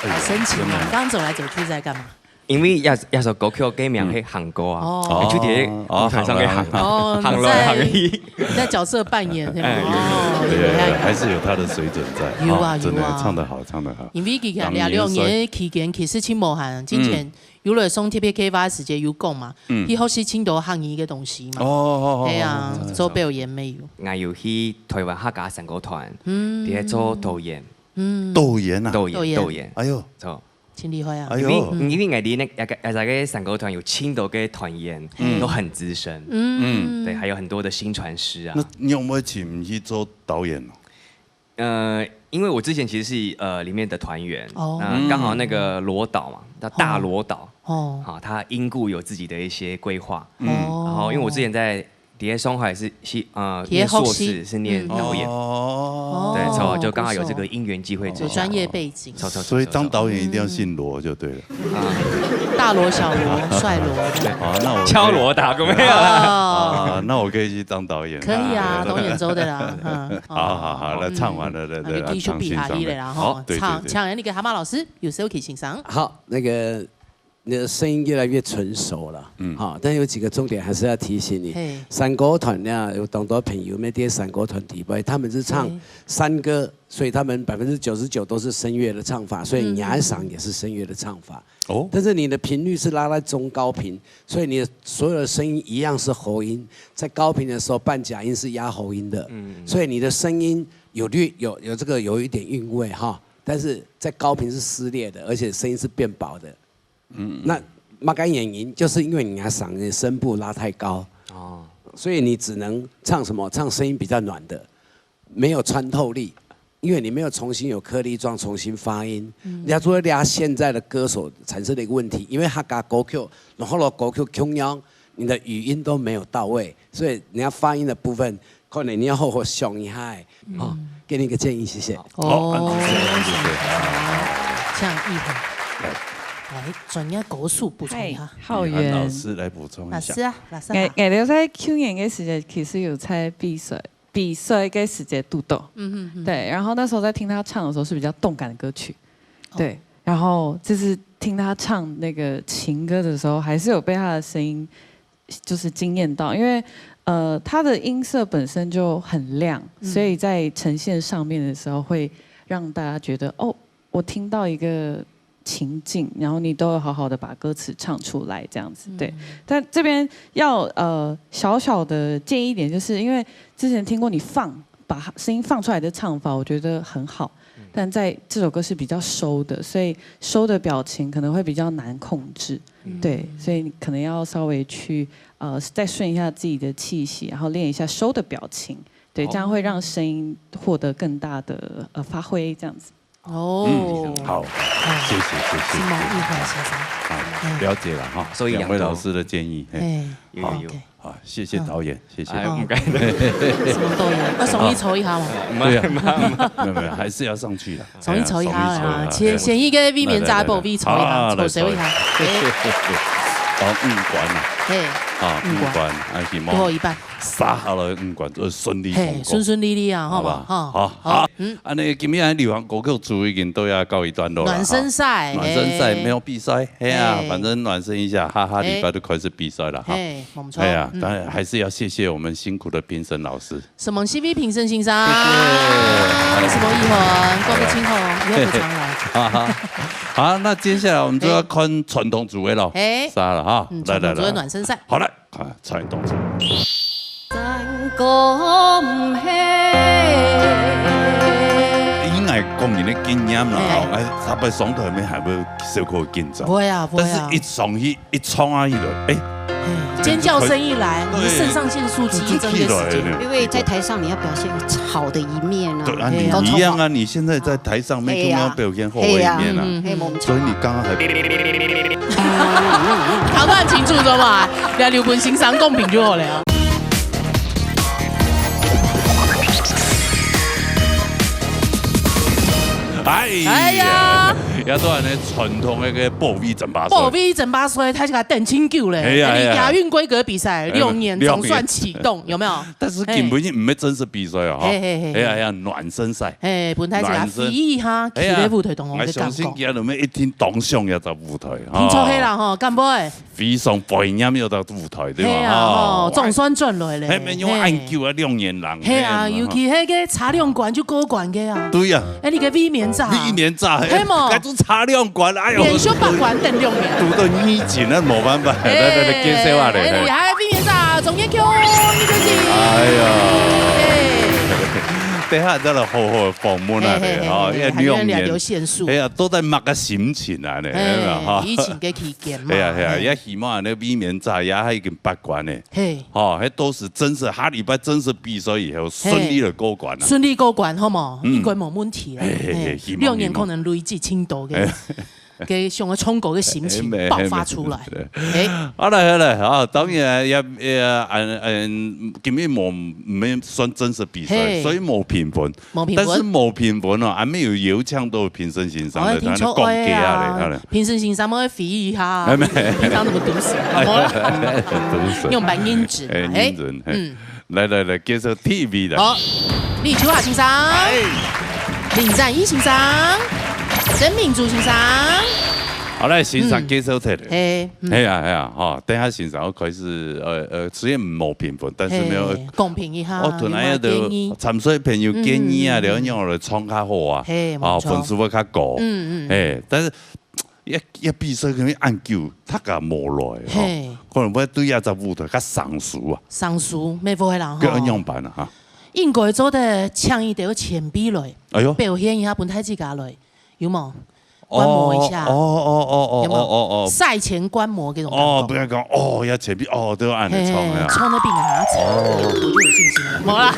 好深情啊！刚刚走来走去在干嘛？因為這，這首歌曲个名係行歌啊，哦就佇咧舞台上个行，哦行來行去。你在角色扮演，對嗎？哎哦，对对对，原來还是有它的水准在。有啊哦真的有啊唱得好，唱得好。因為佢講這兩年期間其實真無閒，之前有來上特別計畫个時節有講嘛，嗯去學習真多客語个東西嘛。哦哦哦，係啊哦，做表演乜有。 𠊎有去台灣客家山歌團，佇咧做導演，嗯，導演啊，導演，導演導演，哎呦，錯。真厲害啊！哎呦因為因為𠊎在那个那个山歌團有真多个團員，都很資深，嗯，對，還有很多的薪傳師啊那。你有没有請去做導演？呃，因為我之前其實是呃裡面的團員，哦那剛好那個羅導嘛，叫大羅導，哦，好，他因故有自己的一些規劃，哦然後因為我之前在迪耶松海是是呃迪耶念碩学习士是念導演，哦，對，哦錯，就剛好有不錯这个因緣機會之下，有專業背景，錯錯，所以當導演一定要姓羅就對了。大羅小羅、帥羅這樣。好，那我可以敲鑼打鼓沒有啦。哦，啊，那我可以去當導演。可以啊，導演做得啦，嗯，好好好，那唱完了，再那再就繼續比下去了啦，好吼，對對唱對唱那個蛤蟆老師，有時候可以欣賞。好，那个你的聲音越來越成熟了，嗯嗯，好，但是有幾個重點還是要提醒你嘿，山歌團呢有當多朋友，每天山歌團底背，他們是唱對山歌，所以他們百分之九十九都是聲樂的唱法，所以你愛賞也是聲樂的唱法。哦，但是你的頻率是拉在中高頻，所以你的所有的聲音一樣是喉音，在高頻的時候半假音是壓喉音的，所以你的聲音有略有有這個有一點韻味哈，但是在高頻是撕裂的，而且聲音是變薄的。嗯，那麼个原因就是因為你的嗓音聲部拉太高，哦，所以你只能唱什麼？唱聲音比較軟的，沒有穿透力，因為你沒有重新有顆粒狀重新發音。人家說這現在的歌手產生的一個問題，因為客家歌曲，然後呢歌曲共樣，你的語音都沒有到位，所以你要發音的部分，可能你要好好想一下，哦，給你一個建議，謝謝。哦，按呢謝謝，按呢謝謝。像藝涵，來專業高手補充一下。浩李涵老源，師來補充一下。老師啊，老師𠊎好。𠊎兜在舊年个時節，其實有在比賽，比賽个時節堵到。嗯哼哼，對，然後那時候在聽他唱的時候是比較動感的歌曲，對，然後就是聽他唱那個情歌的時候，還是有被他的聲音就是驚豔到，因為呃他的音色本身就很亮，所以在呈現上面的時候會讓大家覺得哦，我聽到一個情境，然後你都有好好的把歌詞唱出來這樣子，對。但這邊要呃小小的建議一點，就是因為之前聽過你放把聲音放出來的唱法，我覺得很好，但在這首歌是比較收的，所以收的表情可能會比較難控制，對，所以你可能要稍微去呃再順一下自己的氣息，然後練一下收的表情，對，這樣會讓聲音獲得更大的呃發揮，這樣子。哦，好，謝謝謝謝是毛玉华先生。啊，了解了哈，所以兩位老師的建議，嘿，哎，有有有 OK，啊，謝謝導演，謝謝。哎，毋該，什麼導演？要送你坐一下嘛，對啊，沒有沒有，還是要上去了，送你坐一下啊，哎呀先先一個避免雜寶，來來來避坐一下，啊坐坐一下。哦，五關啊，嘿，啊，五關五關，啊，希望最後一半，殺好了五關，就順利嘿，通過順順利利啊，好好吧吧？？哈，好，好，嗯，啊，那今天流行歌曲組已經都要告一段落了，暖身賽，哈暖身賽嘿沒有比賽，嘿啊嘿，反正暖身一下，下下禮拜就開始比賽了哈。嘿，我們錯，哎呀，嗯當然還是要謝謝我們辛苦的評審老師。什麼C V評審先生，謝謝什麼藝涵，各位親好，以後不常來。哈哈，好，那接下來我們就要看傳統組的咯，哎殺了哈嗯，，來來來傳統組的，暖身賽。好來，看傳統組。山歌毋係。以𠊎個人的經驗啦，哎吼，哎，特別上台面還會小可緊張，不會啊，不會啊但是一。上去一衝下去了，哎，嘿尖叫聲一來，對你的腎上腺素激增的時間就起來了。因為在台上你要表現好的一面啊，對啊，哎呀你一樣啊，你現在在台上面就要表現好的一面啊，哎，我們所以你剛剛還搞不好清楚，知道嗎？來，劉文欣上公平就好了。哎哎呀，也都恁呢傳統个保衛爭霸賽。保衛爭霸賽，大家等真久咧。係啊，係啊。亞運規格比賽，六年總算啟動，有沒有？但是根本就毋係正式比賽哦，哈。係，係，係。係啊，係啊，暖身賽。係，本來係啊，暖身。飛一下，企在舞台當中个感覺。係啊，𠊎相信佢都一定當想要在舞台，哈。聽說係啦，吼，敢會？非常懷念要在舞台，對吧？係啊，吼，吼，總算轉來咧。係，沒有恁久啊，兩年了。係啊，係啊，尤其那個差兩關就過關个啊。對呀。哎，你个衛冕炸。衛冕炸，係無？該種差兩關，哎呦，連續八關等兩年。堵到你緊，那沒辦法。來，來，來，介紹啊，來，哎，來。你還衛冕炸，總結Q，你就是。哎呀。哎。等下再來好好訪問啊，嘿，嘿，嘿，哈，嘿，因為兩年，還有兩條線索。哎呀，都在麼个心情啊，呢，哎，哈。疫情个期間嘛，哎呀，哎呀，嘿。也希望那衛冕炸也還有一個八關呢。嘿。 吼，該都係正式，下禮拜正式比賽以後，嘿。順利个過關啊。順利過關，好無？嗯。應該無問題啦。嘿，嘿，嘿，嘿，希望，六年可能累積盡多个，希望。个想要衝過个心情爆發出來。嘿，嘿，嘿。嘿。好了，好了，啊，當然也，也，嗯，嗯，今日無，無算正式比賽，嘿。所以無評分。 無評分。但是無評分哦，還沒有邀請到評審先生咧，哦，聽說，他就講價啊咧，哎呀，他咧。評審先生愛飛一下，哎，沒。平常怎麼讀書？哎，好了。讀書。用蠻認真的，哎，哎，認真，哎。嗯。來，來，來，介紹第一位的。好，李秋華先生，哎。林展義先生，曾明珠先生。好，來，先生，嗯。介紹忒咧。嘿，嗯。係啊，係啊，吼，等下先生，𠊎開始，呃，呃，雖然無評分，但是沒有，嘿，公平一下，哦，突然有點有無建議？ 參賽朋友建議啊，嗯，嗯，嗯。了，讓我來唱較好啊，嘿，啊，無錯。分數會較高。嗯，嗯。嘿，但是一，一比賽可能恁久，大家無來，吼，嘿。可能會對這隻舞台較生疏啊。生疏，無會啦，吼。該愛仰般啊，哈？應該做得請一兜前輩來，哎喲。表現一下，分大自家來，有無？ 觀摩一下。哦，哦，哦，哦，有沒有？哦，哦，哦。賽前觀摩這種感覺。哦，不要講，哦，要前輩，哦，都要恁樣唱呀。嘿，唱得比人家好，哦。我就有信心了。沒啦。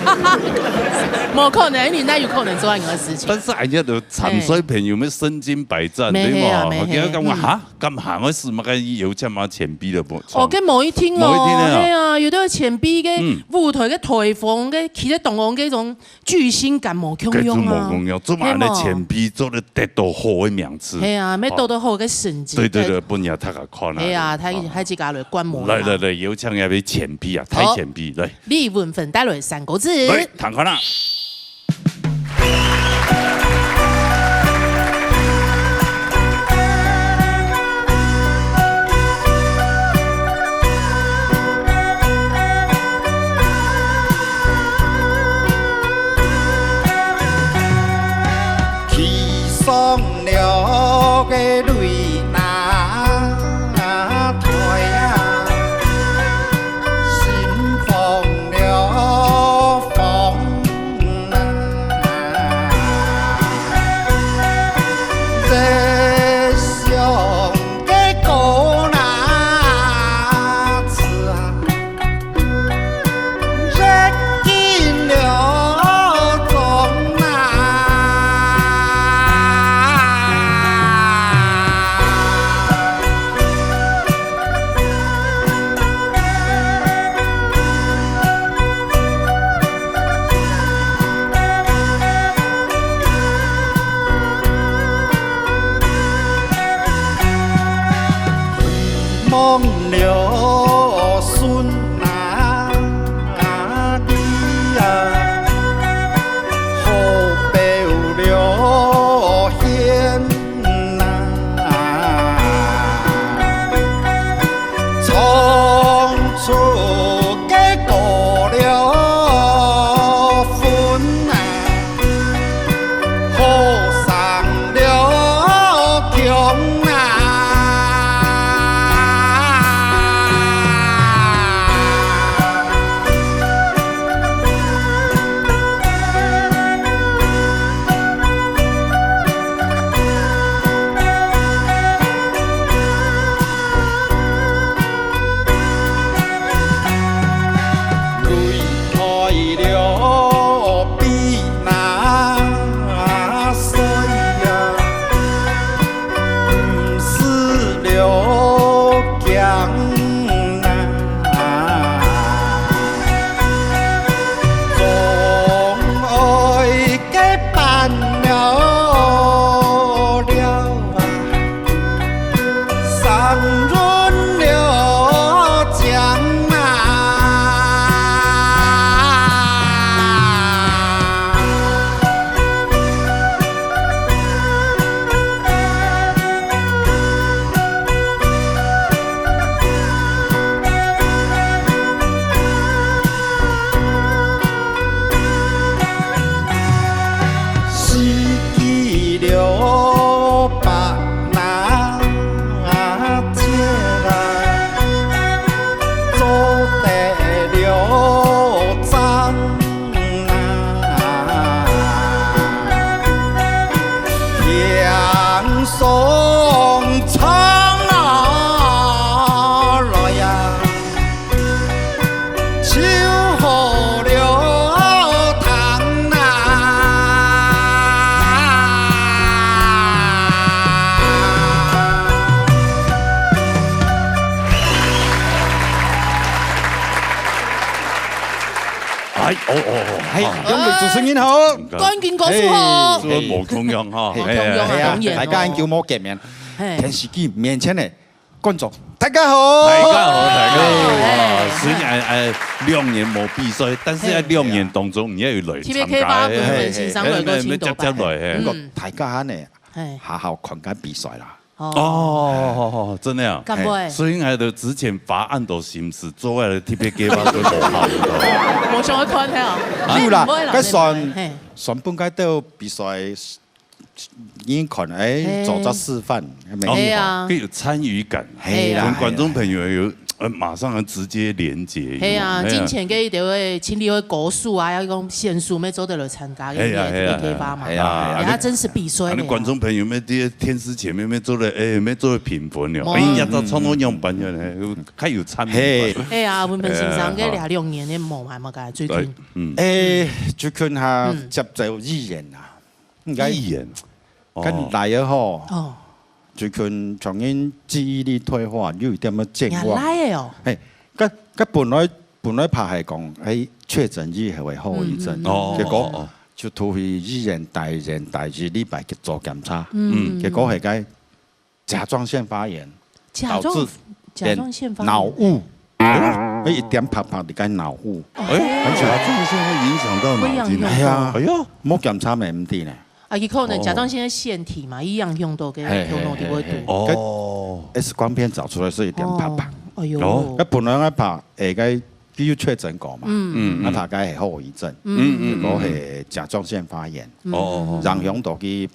沒可能，你哪有可能做恁樣的事情？但是人家都參賽朋友們身經百戰，嘿。對嗎？沒，嘿啊，沒，我跟他講，嘿，嗯。哈，幹嘛？我是麼个有這麼前輩的不？哦，該無一定哦，無一定的哦。嘿啊，有的前輩个，嗯。舞台个台風，个企在中央，該種 巨星感無共樣啊。該就無共樣，做麼个係無？前輩做得得到好个名次。係啊，愛得到好个成績。哦。對，對，對，分人大家看啊。係啊，大，哦。大自家來觀摩一下。來，來，來，有請一位前輩啊，好。大前輩，來。李文芬帶來三個字。來，聽看啊。 騎上了个擂台啊，心放了放啊，在想个个那次啊，哦哦哦，係，好。兩位主持人好。冠軍歌手好。嘿。係無共樣哈。嘿，無共樣啊，嘿，當然哦。大家恁久無見面，嘿。電視機面前个觀眾，大家好。大家好，大家好。嘿。啊，雖然，哎，兩年無比賽，但是在兩年當中，你也有來參加，特別開發文文先生來過青島版。嘿，嘿，嘿，嘿，接接來，嘿。嗯。大家呢，嘿。好好看看比賽啦。 哦。哦，真的啊。敢會？所以𠊎兜之前法案都審視，做个特別計畫都無效，你知道嗎？無想要看係啊？有啦，毋會啦，該選，毋會，嘿。選本該兜比賽，你看，哎，嘿。做隻示範，哦，係啊。佢有參與感，嘿啦，同觀眾朋友有，呃，馬上直接連結，係啊，有沒有？金錢个一定會清理會高手啊，要講選手，乜做得來參加，嘿啊，因為特別計畫嘛。嘿啊，嘿啊，嘿啊。哎，他真實比賽了呀。啊，你觀眾朋友乜在電視前面乜做了，哎，乜做了評分了，哦。哎，也知道創作樣板樣呢，有，較有參與感。嘿。哎呀，文文先生，哎，好。這兩年的忙還蠻緊，最近。對，嗯。哎，最近哈，嗯。接觸藝人啊，應該藝人，哦。跟來的吼，哦。最近從因記憶力退化，有一點仔健忘。也來的哦。嘿，該，該本來，本來怕係講，哎，確診以後會好一陣，嗯，嗯，嗯。哦，結果哦，哦。 就突然之間，突然之間，禮拜去做檢查，嗯。結果係該甲狀腺發炎，甲狀，導致甲狀腺發炎。腦霧，哎，一點白白个腦霧，哎，甲狀腺會影響到腦筋啊。會影響到。哎呀，哎喲。無檢查乜毋知呢。啊，佢可能甲狀腺个腺體嘛，一樣用到个，嘿，頭腦就會堵。嘿，嘿，嘿。哦。該X光片照出來係一點白白。哦，哎喲。哦。該本來𠊎怕，哎，該佢有確診過嘛，嗯。嗯，嗯。𠊎怕該係後遺症，嗯，嗯，嗯。結果係甲狀腺發炎。 哦，哦，哦。影響到佢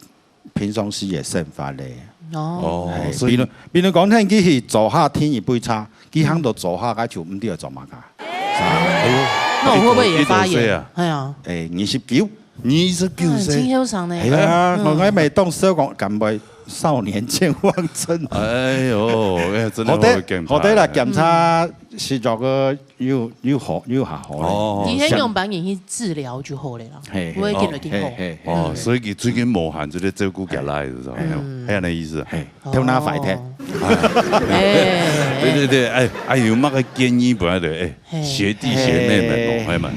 平常時个生活咧。哦。哦，哎，所以比如，比如講，佢去灶下添一杯茶，佢行到灶下，佢就毋知愛做麼个。哎喲，那我會不會也發炎？你幾多歲啊？哎呀。哎，二十九。二十九歲。哎，真後生呢。哎呀，嗯。𠊎，𠊎每當時講，敢會少年健忘症。哎喲，哎，真的好得，會健忘。好得啦，檢查係做个 又，又好，又較好咧。哦。你係用板眼去治療就好了啦，嘿，嘿，毋會緊來緊好。嘿，嘿，嘿。哦，所以佢最近無閒，就在照顧家來，是吧？嗯。係恁个意思啊。嘿，哦。頭那壞忒。哎。對，對，對，哎，哎，有麼个建議分佢，哎，嘿。學弟學妹們哦，嘿。哎們，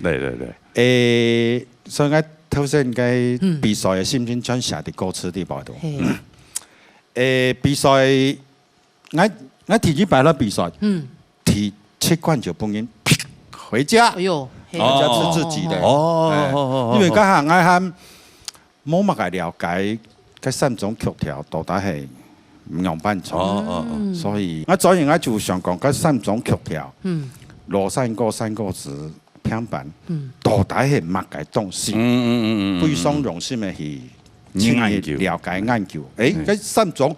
對，對，對。哎，所以𠊎頭先該嗯。比賽个心情全寫在歌詞裡背肚。嘿。哎，比賽 𠊎，𠊎第一擺來比賽，嗯。第七關就分人回家，哎喲，嘿。回家吃自己的。哦。哦，哎，哦，哦，哦，因為該下𠊎還無麼个了解，該三種曲調到底係仰般唱。哦，哦，哦。嗯。所以，𠊎昨日𠊎就想講，該三種曲調，嗯。羅山歌、山歌詞、拼板，嗯。到底係麼个東西？嗯，嗯，嗯，嗯，嗯。非常用心个去研究。了解研究。哎，嗯。該三種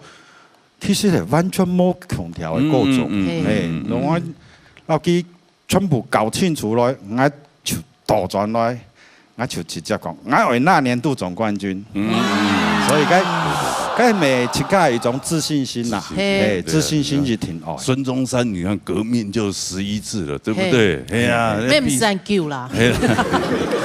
其實係完全無共調个歌種。嗯，嗯，嗯，嘿，嗯，嗯。然後𠊎，然後佢全部搞清楚來，𠊎就倒轉來，𠊎就直接講，𠊎愛那年度總冠軍。嗯，嗯，嗯。所以該，該每自家有一種自信心啦，自信心，嘿，對，自信心一定愛。孫中山，你看革命就十一次了，對不對？嘿。嘿啊，那比，免三九啦。嘿。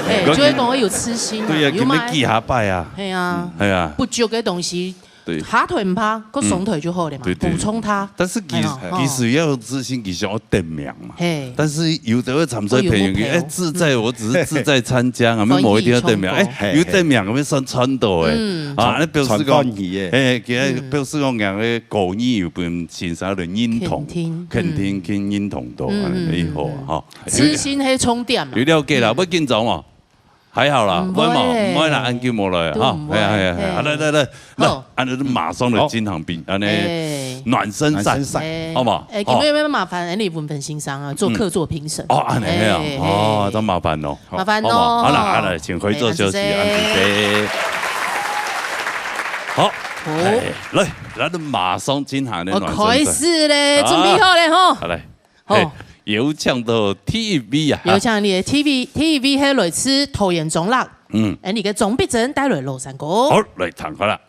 嘿，就會講有自信啦，對啊，有嘛？今年幾下擺啊？嘿啊。嗯，嘿啊。不足个東西 對。下台毋怕，過上台就好了嘛，嗯。對，對。補充它。但是其，哎喲，其實要有自信，其實要得名嘛。嘿。但是有的會參賽朋友，哦，有目標。哎，志在，我只是志在參加啊，嗯。無一定要得名。歡喜衝破。哎，有得名，𠊎算賺到哎。嗯。啊，那表示講，賺，賺歡喜耶。哎，其實表示講，𠊎个鼓勵有分先生的認同，肯定，肯定，嗯。肯認同到，嗯，嗯，哎，好啊，嗯。哈。自信係重點嘛。有了解啦，嗯。不要緊張嘛。 還好啦，嗯，毋會嘛，毋會啦。毋會啦，恁久無來啊，哈。都毋會，哎呀，哎呀，哎呀，嘿。好，來，來，來，來，好。恁樣就馬上來進行比，恁樣哎。暖身賽，暖身賽。哎，好不好？哎，今日要麻煩恁樣文文先生啊，做客座評審。哦，恁樣，哎呀，哎，哦，哎。真麻煩哦。麻煩哦。好不好？好啦，好啦，請回座休息，哎，恁樣。好，好。哎，來，咱就馬上進行恁樣暖身賽。哦，開始咧，啊。準備好咧，吼。好，來。 好。嘿，有請到第一位啊。有請你的第一，第一位係來自桃園中壢。嗯。哎，你个鍾碧珍帶來咾聲歌。好，來聽看啦。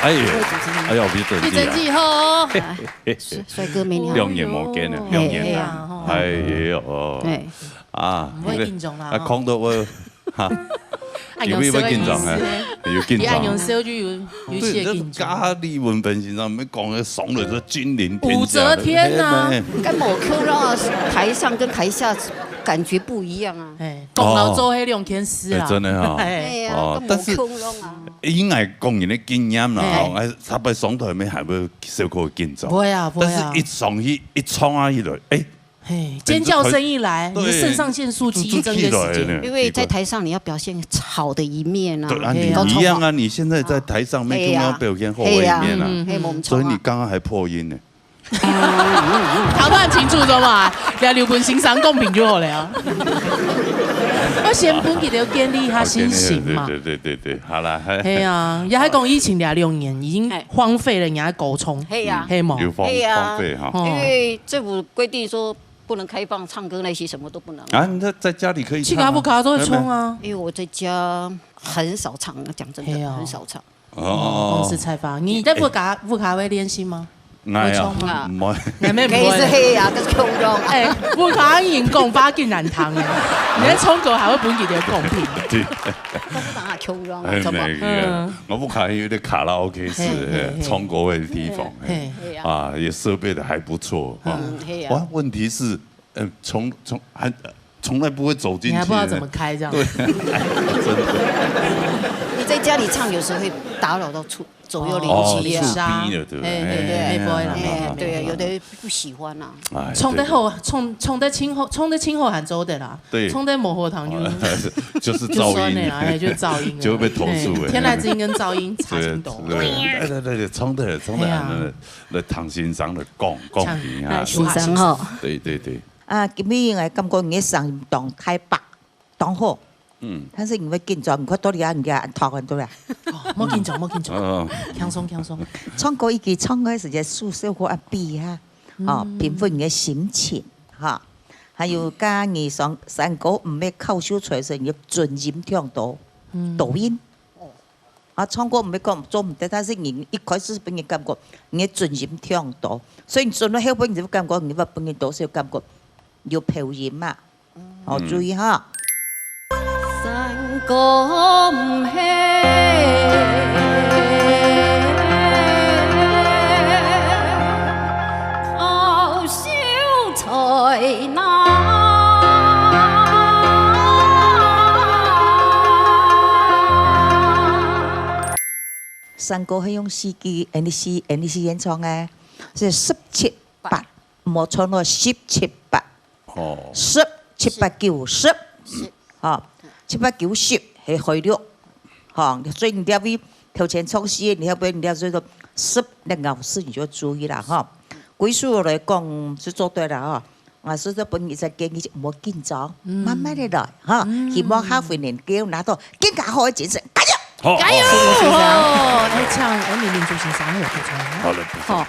哎呀，哎呀，別爭氣啊！別爭氣吼。帥哥美女好。兩年無見了，哦。兩年了。哎呀，吼。哎呦。哎。啊，毋會緊張啦，啊，吼。講到我，哈，啊，有沒有緊張啊？有緊張。你恁樣笑就有，有一些緊張。對，這个李文芬先生，你講个爽了，這君臨天下的，武則天啊。嘿，嘿。跟某Q啊，台上跟台下感覺不一樣啊。哎，講到做黑兩件事啊。哦。哎，真的哈。哎。哎呀，哦，跟某Q啊。但是應該講你的經驗啦，嘿。吼，哎，差不多上台面還會小可緊張。不會啊，不會啊。但是一上去，一衝下去了，哎，嘿，尖叫聲一來，對，你的腎上腺素激增的時間。就，就起來了呢。因為在台上你要表現好的一面啊，對啊，你，你一樣啊，你現在在台上面就要表現好的一面啊，嘿呀，嘿，沒錯啊。所以你剛剛還破音呢。頭都很清楚，知道嗎？來，劉文先生公平就好了啊。要先分佢兜建立一下信心嘛。哦，建立，對，對，對，對，對，好啦，嘿。嘿啊，也還講疫情這兩年已經荒廢了人家的歌唱，嘿呀。嘿嘛。有荒，嘿呀。荒廢哈。哦。因為政府規定說 不能開放唱歌那些什麼都不能。啊，你在，在家裡可以唱啊。去卡布卡都會唱啊。因為我在家很少唱，講真的，嘿哦。很少唱。哦。哦，是菜花，你在屋下，屋下會練習嗎？哎呀，會唱嗎？毋會。那妹妹不會。可以是黑啊，可是空中。哎，屋下人講話更難聽哎，你在唱歌還會分佢兜公平。對。都不把它空中啊，哎，怎麼？那個，嗯。我屋下有一個卡拉OK室，嘿，嘿，嘿。唱歌的地方，嘿。嘿。啊，也設備的還不錯啊。嗯，嘿啊。哇，問題是， 呃，從，從，還，從來不會走進去。你還不知道怎麼開這樣。對，哎，真的。你在家裡唱，有時候會打擾到左，左右鄰居啊。哦，厝邊的，對不對？嘿，嘿，嘿，哎，不會啦，哎，不會啦。對，有的不喜歡啊。哎，唱得好，對，對。唱，唱得清好，唱得清好還做得啦。對。唱得無好聽就，就是噪音。就算了啦，哎，就噪音了。就會被投訴哎。嘿，天籟之音跟噪音差真多。對，對，對，對，唱得，唱得，哎呀。那個，那唐先生的講，講唱，一下。哎，先生吼。對，對，對。 啊，今日𠊎感覺你个聲音當開放，當好。嗯。但是你會緊張，你看到你啊，你啊，頭很多啦。哦，莫緊張，莫緊張。哦。輕鬆，輕鬆。唱歌一句，唱歌時間舒適或啊比哈，哦，嗯。平復你的心情哈。還有，嗯。剛剛你上，唱歌毋係靠手出來，你个準音唱到，嗯。抖音。 啊，唱歌毋係講做毋得，但是你一開始分人感覺你个準音忒多，所以你準到後尾你就感覺你會分人多少感覺有標音嘛。哦，嗯。注意哈。山歌毋係 好手在哪？山歌係用四句，N D C，N D C演唱个，係十七八，無錯咯，十七八。哦。十，七八九，十。十。吼，七八九十係海陸。 吼，所以你這位頭前唱四个，你後尾你這位說十，那咬字你就注意啦，吼。歸數來講是做對了，吼。啊，所以說分你一個建議，莫緊張，嗯。慢慢的來，哈。嗯。希望下回能夠拿到更加好的精神，加油！好，加油！好，謝謝先生。哦，哎，像，哎，明明就先生有補充。好了，補充。好。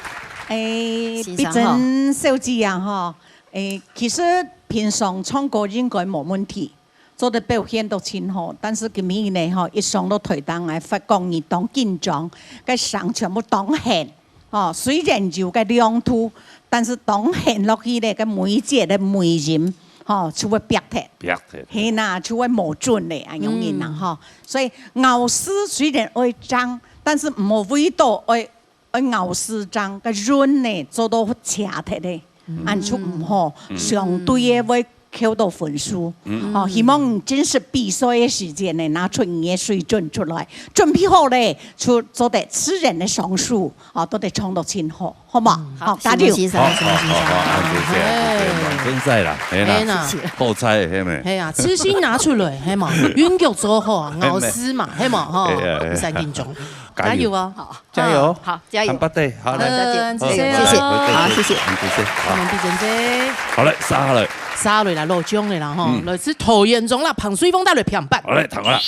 哎，先生哈。碧珍小姐啊，哈，哎，其實平常唱歌應該無問題。 做得表現到盡好，但是今晡日呢，吼，一上到台頂來，發覺你當緊張，該聲全部當㤐，吼，雖然有該亮度，但是當㤐落去咧，該每一節个尾音，吼，就會煏忒。煏忒。係吶，就會無準咧，恁樣形啊，嗯。吼。所以咬字雖然愛正，但是毋好為到愛 愛咬字正，該韻呢做到斜忒咧，嗯。恁就毋好，嗯。相對个會扣到分數。嗯。哦，希望你真實比賽个時間呢，拿出你个水準出來，準備好咧，就做得自然个上手，哦，做得唱到盡好，好無？嗯。好，好，加油！承蒙先生，好，承蒙先生。好，好，好，謝謝，謝謝，哎。滿分賽啦，係啦，哎吶。好彩，係無？係啊，自信拿出來，係嘛？韻腳做好啊，咬字嘛，係嘛？吼，哎呀，哎呀。毋使緊張，加油。加油哦！好。 加油！好，加油！看吧，對，好，來。嗯，謝謝哦。好，謝謝。好，謝謝。嗯，謝謝。好。我們畢珍姐。好嘞，續下來。續下來啦，老將个啦，吼，嗯。來自桃園中壢，彭瑞峰帶來評判。好嘞，聽好了。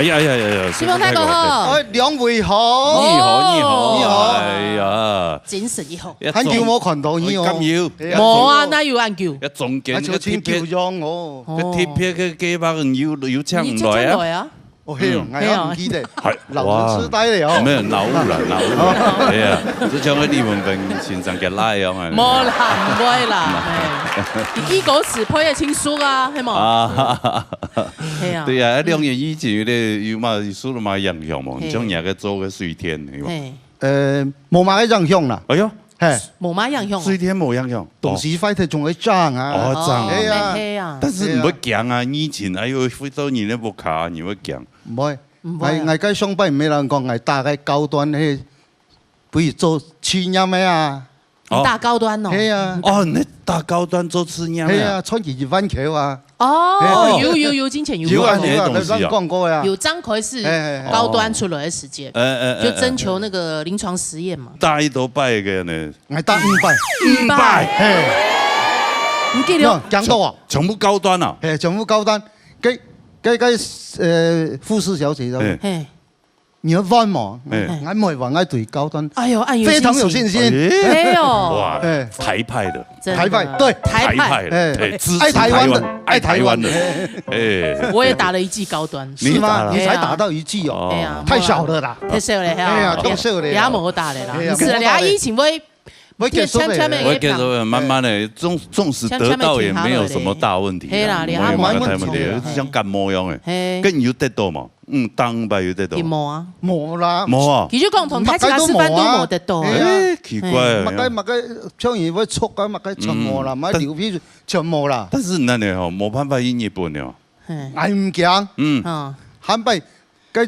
哎呀哎呀哎呀，水峰大哥好。哎，兩位好。你好，你好，你好。哎呀，精神一好。還久無看到你哦。哎，敢有？哎呀，無啊，哪有恁久？中間啊，就真久樣哦。哦。特別个計畫有，有請你來啊？你請來啊？哦，嘿哦，嗯。哎呀，毋記得，哎，老人痴呆了哦。哇，沒有，腦霧了，腦霧了。哎呀，就像个李文芬先生个那樣啊。無啦，毋會啦，哎，你記歌詞背得清楚啊，係無？啊，係啊。對啊，兩年以前有个，有嘛，受了嘛影響嘛，係。像你个做个水田，有無？係。呃，無麼个影響啦。哎喲，嘿。無麼影響哦。水田無影響。東西壞忒總會漲啊。哦，漲啊。哦，係啊。係啊。但是你會驚啊，疫情，哎喲，回到你那屋下，你會驚。毋會。毋會啊。𠊎，𠊎該上擺毋係人講，𠊎打个高端，嘿，不如做試驗个啊。你打高端哦。係啊。哦，你打高端做試驗个啊？係啊，賺佢一萬箍啊。哦，係啊。有，有，有，之前有。有啊，有啊，有恁樣个東西啊。有人講過呀。有張開始，哎，哎，哎。高端出來个時節，哎，哎，哎，就徵求那個臨床實驗嘛。打幾多擺个呢？𠊎打五擺。五擺。嘿。你記得哦？有，驚到啊。全部高端啊？嘿，全部高端。該，該，該，呃，護士小姐，嘿。嘿。你要換無？哎。𠊎毋會換，𠊎對高端哎喲，恁有信心。非常有信心。哎喲。哇，哎。台派的。真的。台派，對。台派。台派的，哎，對，支持愛台灣的，台灣的。愛台灣的。哎。我也打了一劑高端。你打了。你才打到一劑哦。哎呀，太少了啦。太少了哈。哎呀，太少了啦。也無打了啦。哎呀，毋是啦，無打了。你啊，疫情會會結束的。慢慢的，縱，縱使得到也沒有什麼大問題啊。嘿啦，你還沒，沒有什麼大問題，沒有。像感冒一樣的。嘿。該你有得到嗎？嗯，打五擺有得到。佢無啊。無啦。無啊。佢就講同大自家示範都無得到啊。無啊。哎，奇怪啊。嘿。麼个，麼个，像佢會出啊，麼个全無啦，嗯，麼个流鼻水全無啦。但是恁樣吼，無辦法去日本了。嘿。𠊎毋驚。嗯。啊。下擺 該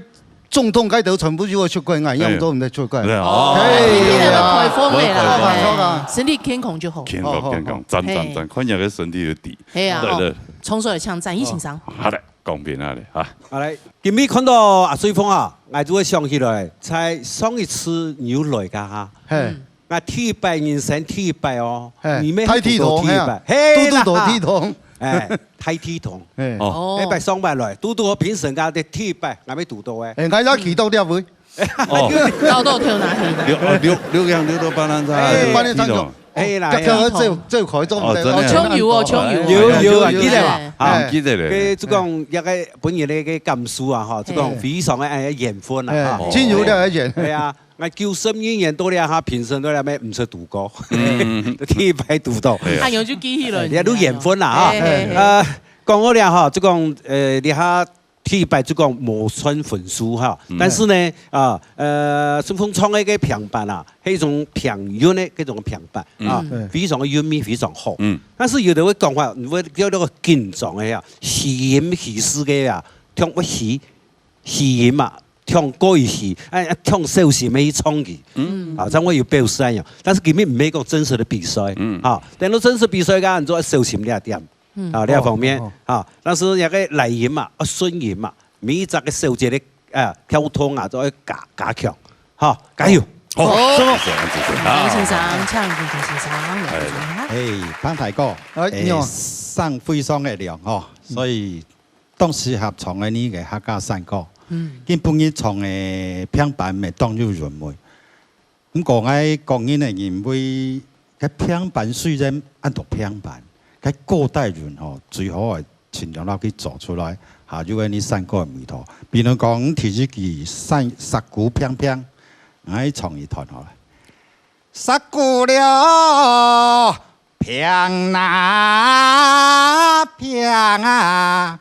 總統該兜全部就會出國，𠊎樣都毋得出國。對啊。哦。哎呀。你那個颱風的啦，我，我，我，哎，身體健康就好。健康，健康，好，好，好。讚，讚，讚，嘿。看起來身體有底。嘿啊，對，對。哦，衝出來嗆讚，一起上。好嘞，公平啊嘞，啊。好嘞，今日看到阿水峰啊，𠊎就會想起來，在上一次你有來个哈。嘿。嗯。 𠊎第一擺人生第一擺哦，嘿，你們大地動，堵堵第一擺，嘿，嘿啦。堵堵堵地動。哎，大地動。嘿。哦。哦。該擺上擺來，堵堵好評審家个第一擺，𠊎也堵到哎。哎，𠊎也去到這位。哦。到到跳哪去？溜，哦，溜，溜洋溜到巴崙山，哎，巴崙山就，地動。哎啦，哎呀。這，這，這，這可以做，哦，真的。哦，衝油哦，衝油哦。有，有啊，有，有，記得吧？哎。啊，記得嘞。該就講，該个本人个感受啊，哈，就講非常个，哎，緣分啊，哎，哈。真有了解。哎呀。 𠊎九十二年到這下，平生到這乜毋識堵過。嗯。第一擺堵到。對啊。哎喲，就記起來。哎，這都緣分啦，哈。嘿，嘿，嘿。呃，講到這哈，就講，呃，這下第一擺就講無算分數哈。嗯。但是呢，啊，呃，順風唱个該平板啊，係一種平韻个該種平板啊，嗯。非常个韻味，非常好。嗯。但是有的會講話，你會叫那個緊張个呀，虛音虛字个呀，聽不虛，虛音嘛。 唱歌一起，哎，唱小心个去唱佢。嗯。啊，正會有表示恁樣。但是今日毋係講真實个比賽，嗯。啊，等到真實比賽，該你就愛小心這點，嗯。啊，這方面，哦，哦，哦。啊，但是那個來音嘛，啊，順音嘛，每一隻个小節个，啊，跳動啊，都愛加，加強，哈，加油。好，哦。謝謝，謝謝。好。林先生，請林先生，哎。來，哎，潘大哥，哎，你好。哎，聲非常个亮吼，所以 當適合唱个呢个客家山歌。嗯。今晡日唱个平板乜當有韻味。毋過𠊎個人个認為，該平板雖然安到平板，該古代韻吼，最好愛盡量摎佢做出來，下有个呢山歌个味道。比如講，第一句山，石鼓平平，𠊎唱一段好了。 石鼓了，平啊，平啊。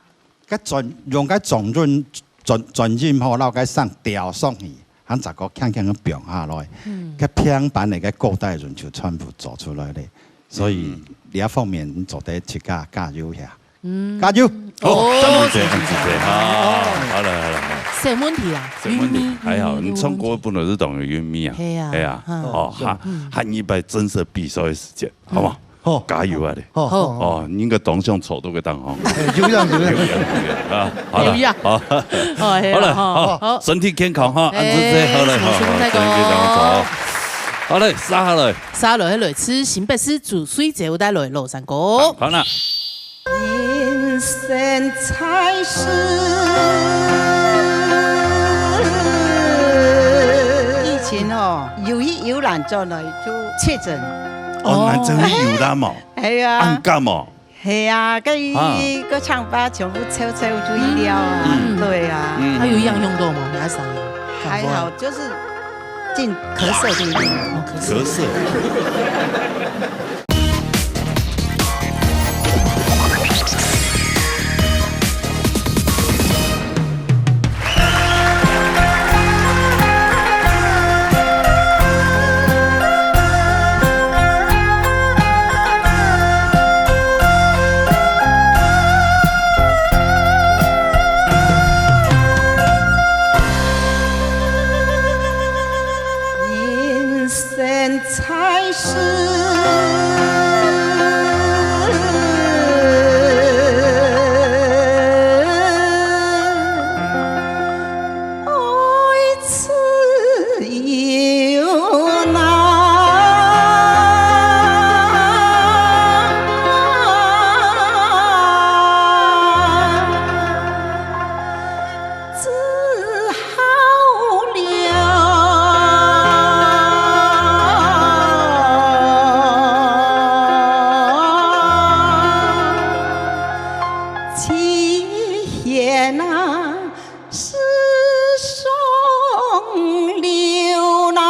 該轉，用該轉韻，轉，轉音吼，摎該聲調上去，還再過輕輕个放下來。嗯。該平板个該古代韻就全部做出來了。所以，嗯。這方面你做得自家加油一下。 嗯。加油！好，哦，讚美者，謝謝，謝謝。讚美者，哈，好了，好了，好了。小問題啊，小問題，韻味，還好，韻味，你唱歌本來就當有韻味啊。係啊，係啊，嗯。哦，下，嗯。下一擺正式比賽个時節，好無？好。加油啊你。好，好，好。哦，你應該當想錯到个答案。哎，有影，有影。有影，有影啊，好了，有影。好。哦，係啊，好了，好，好。好，身體健康哈，哎，恁仔細，好了，好，好，身體健康，好。好嘞，續下來。續下來，來自新北市竹水街帶來个老山歌。好啦。 人生在世，遊去遊覽轉來就確診。哦，哦。難得去遊覽哦。係啊。恁感哦。係啊，該啊。个唱吧全部抽抽就去了啊。嗯。對啊。嗯。還有影響到無？你阿生？還好，就是盡咳嗽的。哦，咳嗽。咳嗽。人生在世，爱自由难。 只好留。其言啊，世上留难。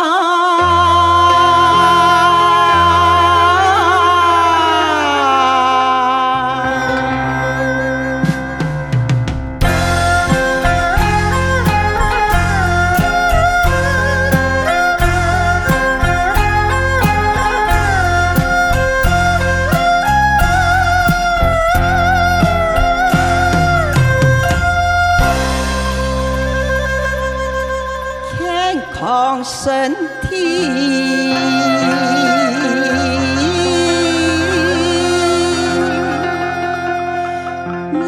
健康身体，人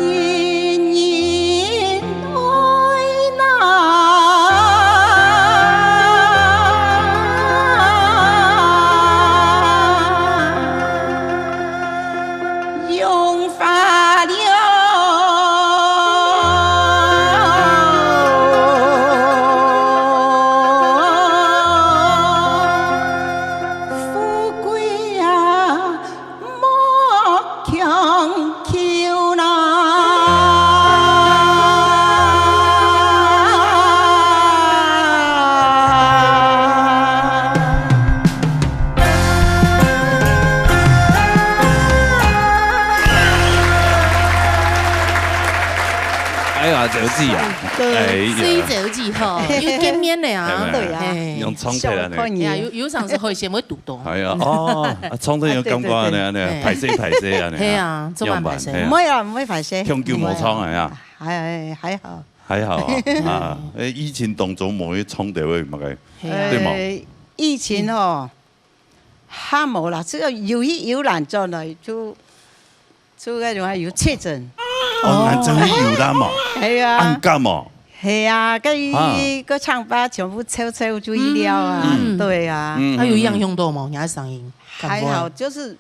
人爱呐。 荣华了，富贵啊，莫强求啦。 哎呀，走字啊！对。哎呀。水走字吼，又见面了啊。哎，对啊。哎。用唱出来呢。小朋友。哎呀，有，有常时会先会堵到。哎呀，哦，啊，唱出来有感觉呢，啊，对，对，对。呢，哎。歹势，歹势啊，呢。嘿啊，做么歹势？样板，嘿啊。毋会啦，毋会歹势。长久无唱啊，呀。毋会啊。还，还好。 还好啊，啊，诶，疫情当中無去唱到位，嘛个，嘿啊。对无？呃，疫情吼，还无啦，这个游去游览转来，就，就那种啊，有确诊。哦，难得去游览嘛。系啊。恁感哦。系啊，个，啊。个唱吧全部抽抽就去了啊，嗯。对啊。嗯，还有影响到无？嗯，嗯。你的声音？还好，就是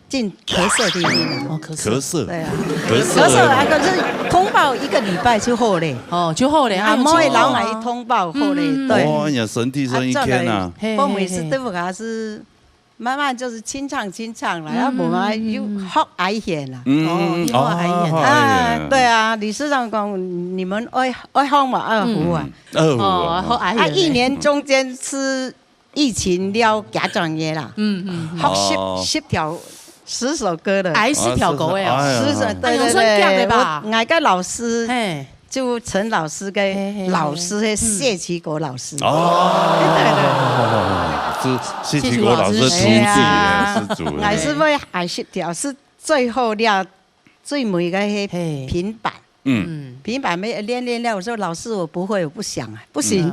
进咳嗽的病人。哦，咳嗽。咳嗽。对啊。咳嗽。咳嗽啊，可是通报一个礼拜就好嘞。哦，就好嘞，啊，啊，就好。莫老来通报好嘞，嗯，嗯，嗯。对。哦，哎呀，身体生一天啊。啊，再来，嘿，嘿，嘿。后面是对不卡是慢慢就是清唱清唱了，嗯，啊，慢慢又，嗯，嗯，嗯。好哀怨了。嗯，嗯，嗯，哦，又好哀怨。哦，好哀怨。啊，对啊，理事长讲，你们爱，爱好嘛，二胡啊。嗯。二胡啊。哦，好哀怨。啊，一年中间是 疫情了，假转业啦。嗯，嗯，嗯。学十，哦。十条，十首歌了。哎，十条歌个哦。啊，是，哎呀。十首，对，哎，对，对，算强的吧？我，我个老师，嘿。就陈老师个嘿，嘿，嘿。老师，嘿，嗯。谢其国老师。哦。对，对，对。是谢其国老师徒弟耶，谢其国老师。是主人。哎呀。还是会还十条，是最后了，最尾个嘿嘿。平板。 嗯。嗯。平板没，练，练，练，我说：“老师，我不会，我不想啊，不行。”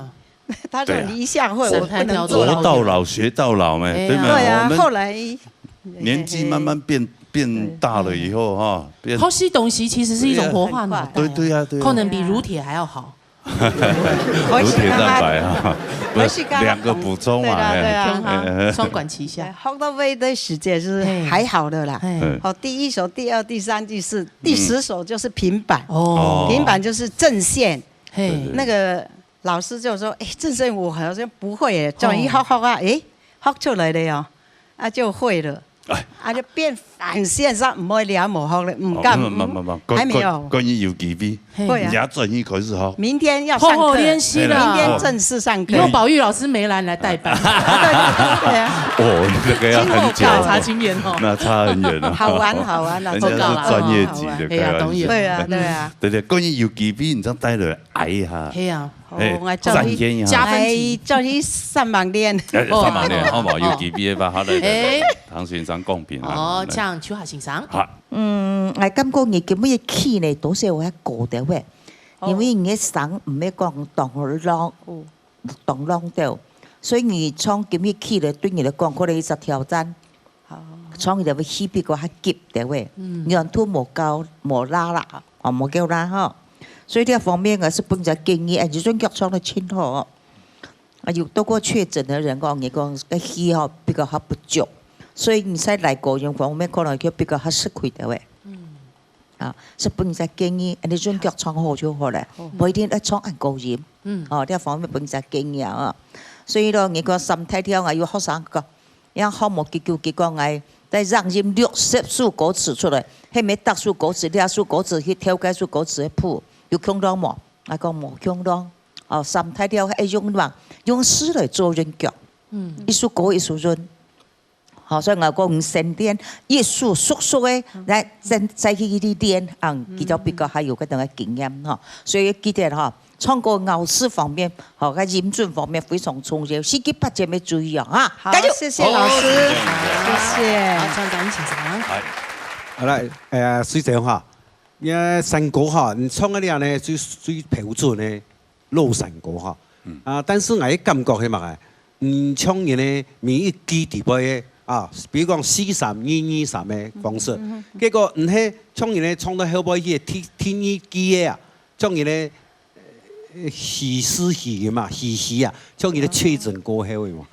嗯。他说：“对啊。你一下会，我不能做。”活到老学到老嘛，哎呀。对吗？对啊，我们后来年纪慢慢变，对。变大了以后哈，变，学习东西其实是一种活化脑袋。对，对啊，对啊。可能比乳铁还要好。乳铁蛋白啊，不是，两个补充嘛，对啊，对啊。哎。双管齐下。哎，学到位的时间是还好的啦。嘿。嘿。好，第一首、第二、第三、第四、第十首就是平板。嗯。哦。平板就是阵线。嘿。那个老師就說：“哎，鄭勝武好像不會耶，叫你學學啊。”哎，學出來了喲，啊，就會了。哎。啊，就變反線上，毋會了，無學了，毋敢，哦，慢慢慢慢，還沒有。關於有機會，嘿。會啊。你要轉一開始哈。明天要上課，好好練習啦。明天正式上課。以後寶玉老師沒來，你來代班。對，對，對，對啊。哦，這個要很久哦。經過考察經驗哦。那差很遠哦。好玩，好玩啊，人家是專業級的，真的好玩。哎呀，開玩笑。懂意思。對啊，對啊。對對，關於有機會，你這樣帶了 挨一下。係啊。哎，哦，𠊎做佢，展現一下。加分題。哎，做佢三萬年。哎，三萬年，好無？有機會吧？好，來，來，來，哎。唐先生公平啊。哦，來。請秋霞先生。好。嗯，𠊎感覺你今日去呢，都係有較高調个，哦。因為你个聲毋係講當浪，哦。當浪調，所以你唱今日去呢，對你來講，可能一隻挑戰。 哦。唱起來會起比較較急，對毋對？嗯。軟度無夠，無罅啦，哦，無夠罅吼。所以這方面，𠊎係分一隻建議，哎，你準腳唱得真好哦。啊，有得過確診的人講，你講該氣吼比較較不足，所以你在拉高音方面可能就比較較吃虧，對毋對？嗯。 啊，係分一隻建議，恁樣準腳唱好就好了，好。無一定愛唱恁高音。嗯。哦，這方面分一隻建議啊。所以咯，你講三大調啊，有學生講，人學無幾久，佢講哎，在讓音六十首歌詞出來，係毋係逐首歌詞，這首歌詞去調該首歌詞个譜，有共樣無？𠊎講無共樣。哦，三大調愛用嘛，用詩來做潤腳。嗯。一首歌一首潤。 好，所以𠊎講先練一首熟熟个，來，再，再去練，啊，佢就比較較有該種个經驗吼。所以記得吼，唱歌咬字方面，吼，佮音準方面非常重要，四肢八節愛注意哦，哈，好，加油！謝謝老師，好，謝謝。好，張丹請上。好。好，來，呃，水姐哈，你个山歌哈，你唱个了呢，最，最標準个 老山歌哈。嗯。啊，但是𠊎个感覺係麼个？嗯，唱人个每一句底背个啊，比如講四三二二三个方式，嗯，嗯，嗯。結果毋係唱人个唱到後背去个第，第二句个啊，唱人个，呃，虛實虛个嘛，虛虛啊，唱人个確診過後个嘛。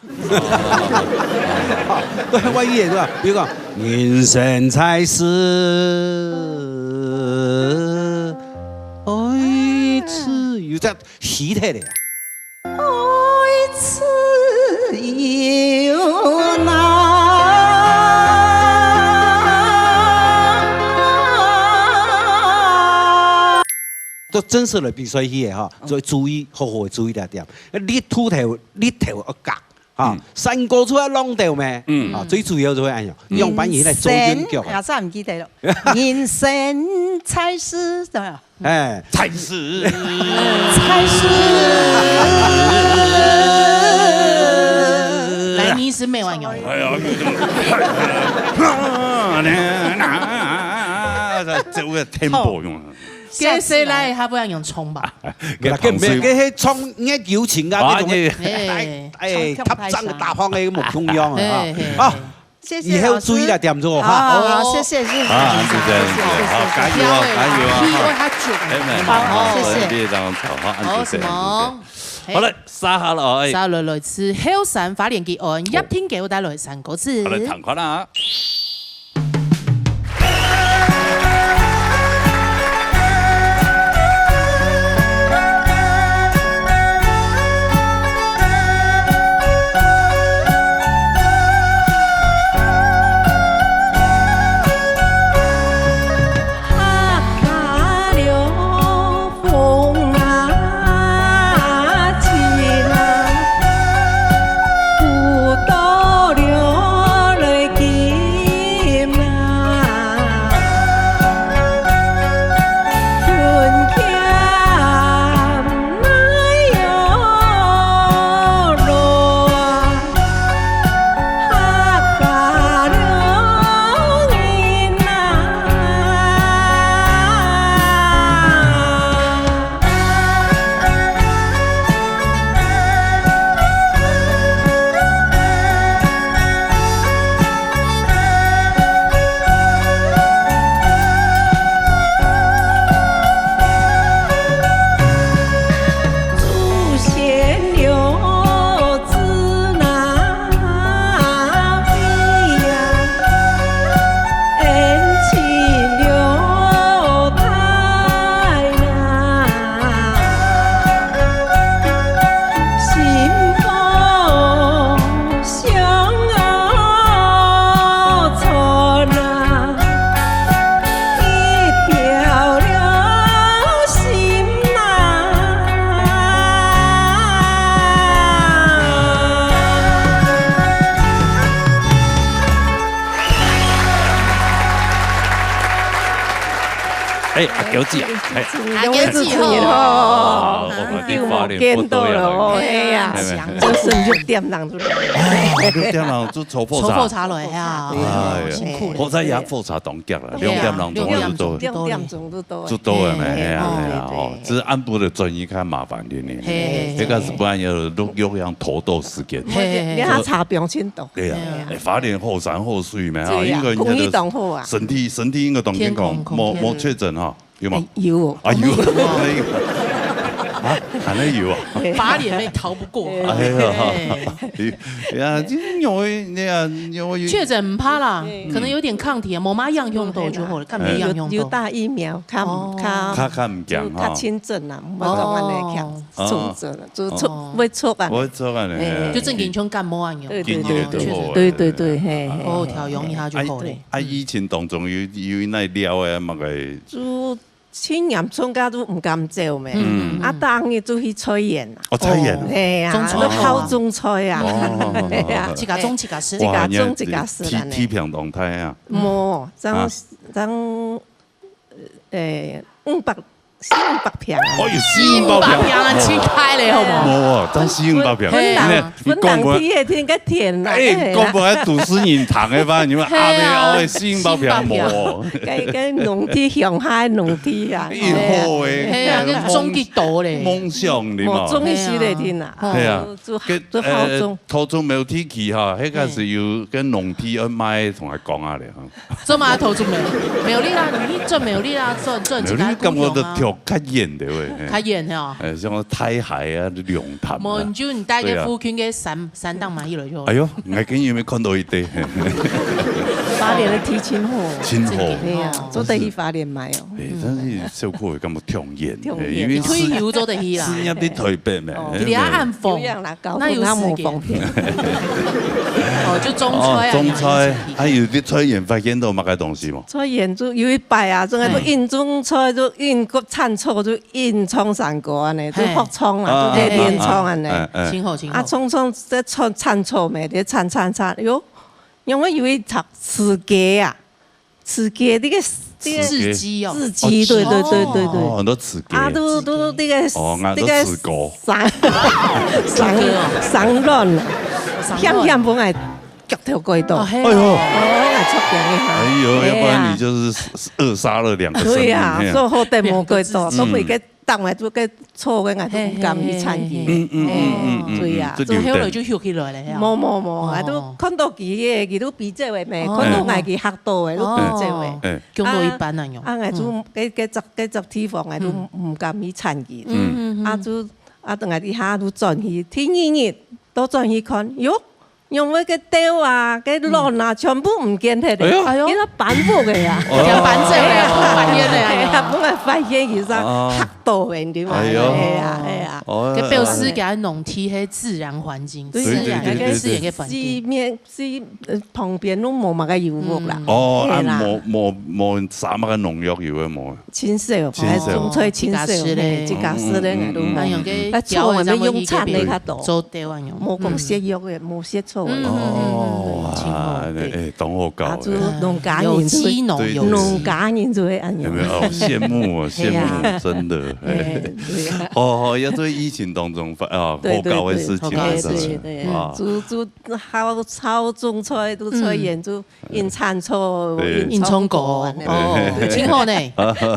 哦。對，外語也是吧，比如講，人生在世，愛自由，這樣 死忒了呀。愛自由啦。都正式來比賽去个哈，嗯。所以注意，好好注意這點。力度頭，力頭要加。 哈，嗯。山歌就愛浪調咩？嗯。啊，最主要就係恁樣，嗯。用翻譯來做韻腳啊。人生，啊，真毋記得了。人生在世，怎麼樣？哎。在世。在世。來，你是沒玩用。哎呀，這，這个tempo用啊。 該誰來，還不要用衝吧？該唐水，該係唱月友情啊，啊，該種，你，哎，哎，唱，唱合唱个大方个無共樣啊，哎，哎，啊，哎。謝謝老師。以後注意了點做哈。好，好，好，哦。謝謝，謝謝，啊，是這樣子，謝謝，好，謝謝。加油啊，加油啊，加油啊，哈。哎，好，謝謝。非常好，哈，好，謝謝，什麼？謝謝。好了，哎。接下來，接下來來自後山花蓮吉安，好。葉定高帶來山歌詞。好，來，聽看啊。哎，阿嬌姐，哎。阿嬌姐好。哦，我見到了哦，哎呀，真係六點鐘就來。哦，六點鐘就抽泡茶。抽泡茶來啊，哎呀，辛苦了。好在也泡茶當遽啦，六點鐘就到。六點鐘就到了，哎呀，哎呀，哦，這暗晡个轉去較麻煩點呢。嘿，這个係不然要錄，錄像拖到時間。嘿，你還差不多青島。對呀，哎，花蓮好山好水咩，哈，應該應該都空氣當好啊，身體身體應該當健康，無無確診哈。 有無？哎，有。啊，有。啊，還能有啊？把臉也逃不過。哎呀，哎呀，這因為，你看，因為確診毋怕啦，可能有點抗體啊，無麼樣用到就好了，看沒樣用到。有打疫苗，較較較較毋驚哈，較輕症啦，毋會講恁樣強，重症了，就出會出啊，會出啊，就正經像感冒一樣。對對對對對對，嘿嘿。哦，調養一下就好了。啊，疫情當中有有那了的麼个？就 盡嚴重个都毋敢走咩。嗯。啊，逐日就去菜園啊。哦，菜園。嘿啊，種菜啊。都泡種菜啊。哦。嘿啊。自家種自家食。自家種自家食啦呢。哇，你地地平當大啊。無，正正，呃，五百，四五百坪啊。哦，有四五百坪。四五百坪啊，真大咧，好無？無啊，但四五百坪。分人，分人地个天个田啦。哎，講不來都市人談个吧，你們阿妹哦，四五百坪無。 該該農地鄉下農地啊，以後誒，係啊，就種幾多咧，夢想的嘛，無種一時來聽啊，係啊，就就好種，土種沒有地基哈，迄個是有跟農地要賣，同佢講啊咧哈。做麼土種沒有？沒有力啦，你去做沒有力啦，做做你自家。沒有力，感覺都跳較遠的喂，較遠哦。哎，像大溪啊、龍潭啊，無你就你帶个附近个山山頂嘛，一路就。哎喲，𠊎今日有沒有看到一堆？ 花蓮个地真好，真好。哎呀，做得去花蓮買哦。哎，但是小可會感覺暢遠，暢遠哦。因為退休做得去啦。事業在台北咩，哦，哎，一定要按風，有樣啦，交通那有時間。那無方便。哦，就種菜啊，哦，種菜，啊，有在菜園發現到麼个東西無？菜園就有一擺啊，真个都硬種菜，就硬个產草，就硬種山果啊呢，就發草啦，就在連種啊呢。哎，哎，哎。真好，真好。啊，種種在產產草咩，在產產產，喲， 因為有一隻雉雞啊，雉雞，這個這個雉雞哦，雉雞，對對對對對。哦，很多雉雞。啊，都都這個哦，𠊎都雉哥。生生生卵啊，險險分𠊎腳頭割到。哎喲，哦，𠊎著驚一下。哎喲，要不然你就是二殺了兩個生命。對呀，所以好得無割到，所以該當然就該 錯个，𠊎都毋敢去參與。嗯嗯嗯嗯，對呀，做後來就休起來了呀。無無無，𠊎都看到佢个，佢都比這位咩，看到𠊎佢嚇到个，都比這位。哎，強到一般啊，喲。啊，𠊎就該該隻該隻地方，𠊎都毋敢去參與。嗯嗯嗯。啊，就啊，等𠊎一下都轉去，第二日都轉去看，喲， 因為該豆啊，該卵啊，全部毋見忒了。哎喲，哎喲，佢都搬屋个呀。哦，搬走了，發現了，哎呀，本來發現佢是嚇到个，你知嘛？哎喲，哎呀，哎呀，哦，該表示佢農地係自然環境，對，自然對對對對，自然个環境。四面四呃旁邊都無麼个有屋啦。哦，啊，係啦，無無無撒麼个農藥有个無？ 清洗哦，清洗哦。種菜清洗哦，自家食咧，嘿，自家食咧，嗯嗯嗯，𠊎都，嗯嗯嗯。哎呀，該啊，草啊，愛用田个較多，做得啊，用。無講洗藥个，無洗草个。嗯嗯嗯嗯，哦，真好，哇，對。哎，當好搞啊，就農家人就會，有機農，有機。農家人就會恁樣。有沒有？哦，羨慕哦，羨慕，係啊。真的，哎。哎，對啊。哦，哦，要在疫情當中發，啊，對，好搞个事情，對，對，對，好搞个事情。對，對，哇。就就好，好種菜，都菜園就 硬產草，對。硬種果，硬種果，哦，真好呢。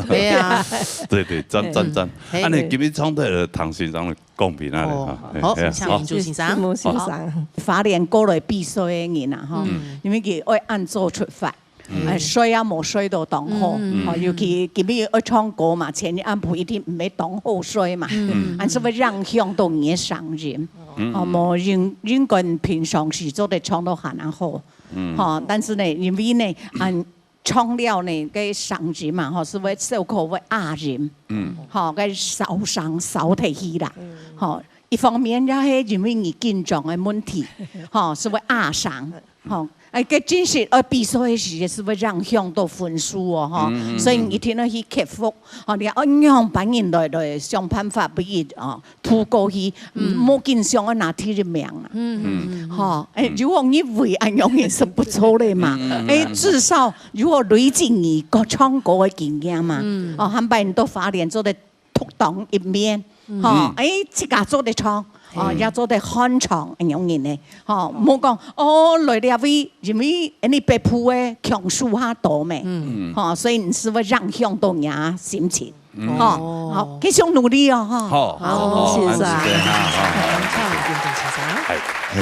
對啊。對對，讚讚讚。嘿，啊，你今日唱的唐先生的公平啊，哦，哈，好，嘿，請明珠先生。明珠先生。花蓮過來避暑个人啊，吼，嗯。因為佢愛按早出發，嗯。哎，睡也無睡到當好，嗯。吼，尤其今日愛唱歌嘛，前一暗晡一定毋會當好睡嘛，嗯。還是會影響到你个聲音。嗯。哦，無應應該平常時做得唱到還好。 嗯。吼，但是呢，因為呢，嗯，唱了呢，該聲音嘛，吼，係會小可會啞音，嗯。吼，該燒聲燒忒去啦，嗯。吼，一方面也係因為你緊張个問題，吼，係會壓傷，吼。哎，該真實，呃，比賽个時節係會影響到分數哦，吼。嗯，嗯，嗯。所以你一定愛去克服，吼，你愛仰般人來，來想辦法，不如，哦，渡過去，嗯。莫緊想愛拿第一名啊。嗯，嗯，嗯，嗯。吼，哎，嗯。如果你為恁樣也係不錯个嘛。嗯，嗯，嗯，嗯。哎，至少如果累積你个唱歌个經驗嘛，嗯。哦，下擺你到花蓮做得 獨當一面，嗯。吼，嗯。哎，自家做得唱，哦，嘿。也做得翻唱，恁樣人呢，吼，莫講，哦，來這位，因為恁呢北部个腔數較多咩，嗯。吼，所以你係會影響到人家心情，嗯。吼，哦。好，繼續努力哦，吼。好，好，好，好，先生。恁仔細哈，好，好。唱一遍，先生。哎。嘿，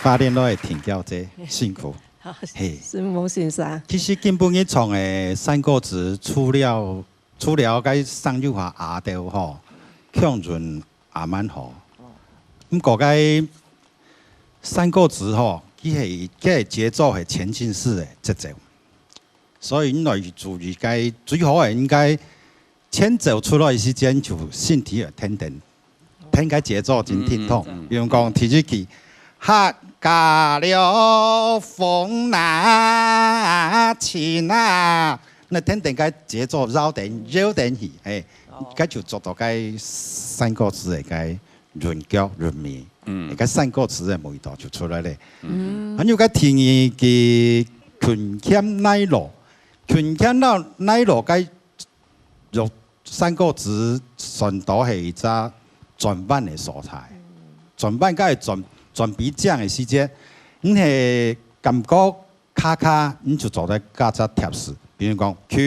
花蓮來个田僑姐，辛苦。好，嘿。承蒙先生。其實今晡日唱个山歌子，除了 除了該生幼下阿斗吼，腔韻也蠻好。毋過該山歌子吼，佢係，佢个節奏係前進式个節奏，所以你來注意該最好个應該前奏出來个時間就身體愛跈等，跈該節奏真停動。嗯，嗯，嗯。比如講第一句，客家了風那情啊， 該跈等該節奏，搖等，搖等去，嘿，哦。該就做到該山歌子个該韻腳、韻味，嗯。該山歌子个味道就出來咧。嗯。還有該第二句勤儉耐勞，勤儉耐勞該用山歌子算到係一隻轉彎个所在。嗯。轉彎該轉，轉比正个時節，你係感覺 卡卡，你就做得加隻貼詞，比如講，勤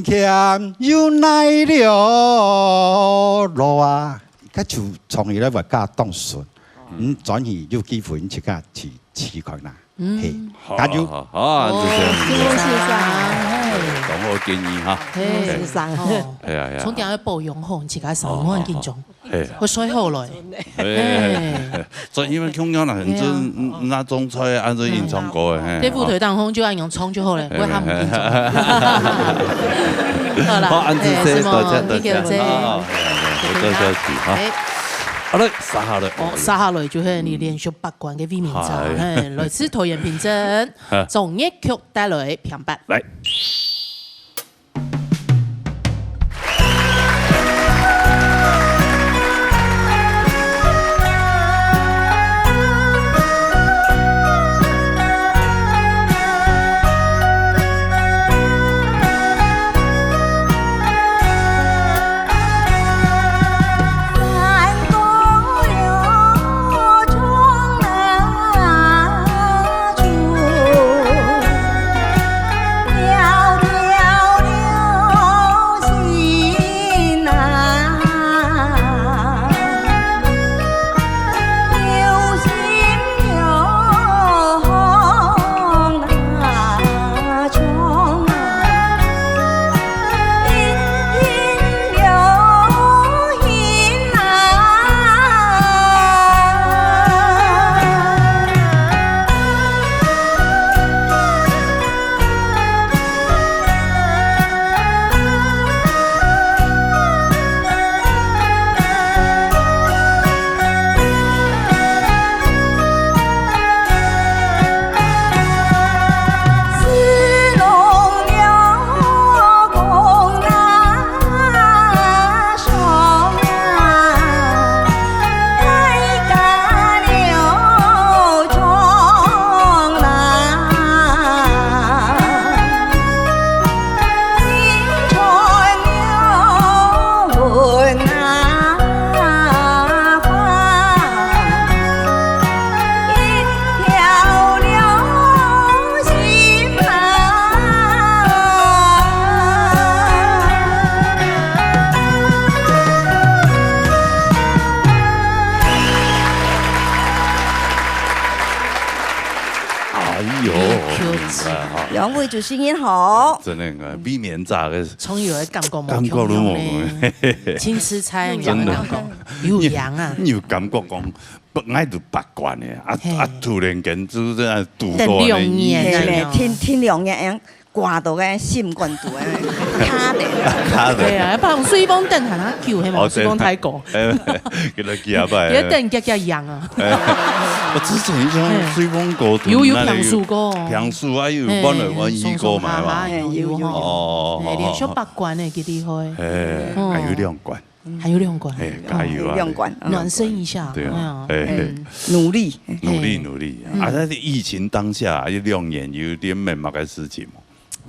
儉又耐勞勞啊，該就唱起來會加當順。嗯，轉去有機會你自家去試看啦。嗯。嘿，好，加油。好，好，好，哦，謝謝，謝謝。謝謝先生，嘿。當好建議哈。嘿，嘿。先生。哦。哎呀，哎呀。從今要保養好，你自家少，哦，莫緊張。哦，哦。 嘿。會睡好了。嘿，嘿。所以因為共樣啦，嘿啊。你這，嗯，那種菜啊，這演唱歌的，嘿。在舞台當中就恁樣唱就好了，嘿，毋會喊你緊張。嘿。好啦，好，恁仔細，嘿，多謝，多謝。謝謝。好，多謝，多謝哈。哎。好了，接下來。哦，接下來就係你連續八關个衛冕者，嗨。嘿，來自桃園平鎮，嗨。中樂曲帶來平白。來。哎喲，明白哈。兩位主持人好。真个，啊，避免咋个。从有个感觉无感觉共样呢，无共样。真个。青吃菜，有真个。感觉，有影啊。你，你有感觉讲，不，俺都八关呢，啊，嘿。啊，突然间就是这样堵过呢。等两年啊，嘿，停，停两年，掛到个心肝肚个，卡咧。卡咧。對啊，要不然水枋等還較久，係嘛？哦，水枋太高。對。哎，給他寄啊，拜。也等夾夾癢啊。哎，我之前像水枋高度，有，有那個平時過。平時啊，有搬來搬去過嘛，係嘛？哎，有，有，有。哦，哦，哦，哎，連續八關的，幾厲害。哎，嗯。還有兩關。 還有兩關。哎，加油啊！兩關，嗯。暖身一下，對啊，哎呀，哎，哎。嗯。努力。努力，哎。努力啊！嗯。啊，但是疫情當下，這兩年有點咩个事情無？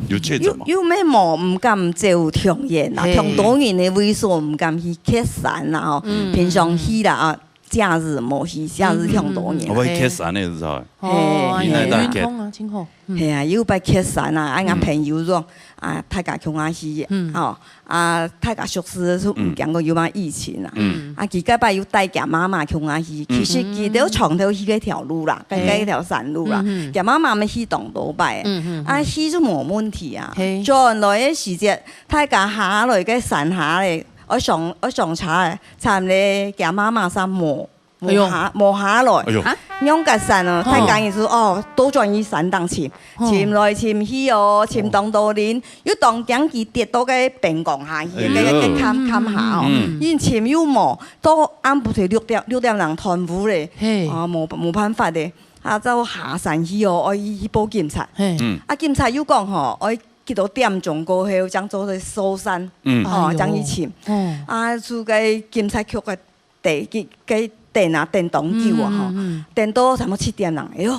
有確診無？有，有咩無？毋敢走長遠啦，嘿。當多人个位所毋敢去蹶山啦，吼。嗯。平常去啦，啊，假日無去，假日當多人。嗯，嗯，嗯。我去蹶山个時候，哦，嘿。哎呀，你那大概運動啊，真好。嗯。嘿啊，有擺蹶山啊，啊，𠊎朋友講，嗯。啊，大家共下去，嗯。吼， 啊，大家熟識个時候，嗯。毋驚講有麼疫情啊。嗯。啊，佢該擺有帶厥媽媽共下去，嗯。其實佢兜長途去該條路啦，嗯。該，該條山路啦，嗯。厥媽媽乜去當多擺。嗯，嗯，嗯。啊，去就無問題啊。嘿。轉來个時節，大家下來該山下咧，愛上，愛上車咧，慘咧，厥媽媽煞無 哎喲。無下，無下來。哎喲。啊？仰結煞哦，哦。大家意思哦，倒轉去山頂尋，哦。尋來尋去哦，尋當多人，又當驚佢跌到該邊崗下去，哎喲。該，該坎，坎下哦。嗯。因尋又無，到暗晡頭六點，六點零斷烏咧，嘿。啊，無，無辦法咧，啊，走下山去哦，愛去，去報警察。嘿。嗯。啊，警察又講吼，愛幾多點鐘過後，正做得搜山，嗯。哦，哎喲。正去尋。哦。啊，就該警察局个 等，該，該等啊，等當久啊，吼。嗯，嗯，嗯。等到差不多七點零，哎喲，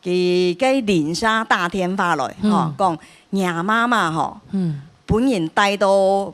佢該鄰舍打電話來，嗯。吼，講若媽媽吼，嗯。分人帶到，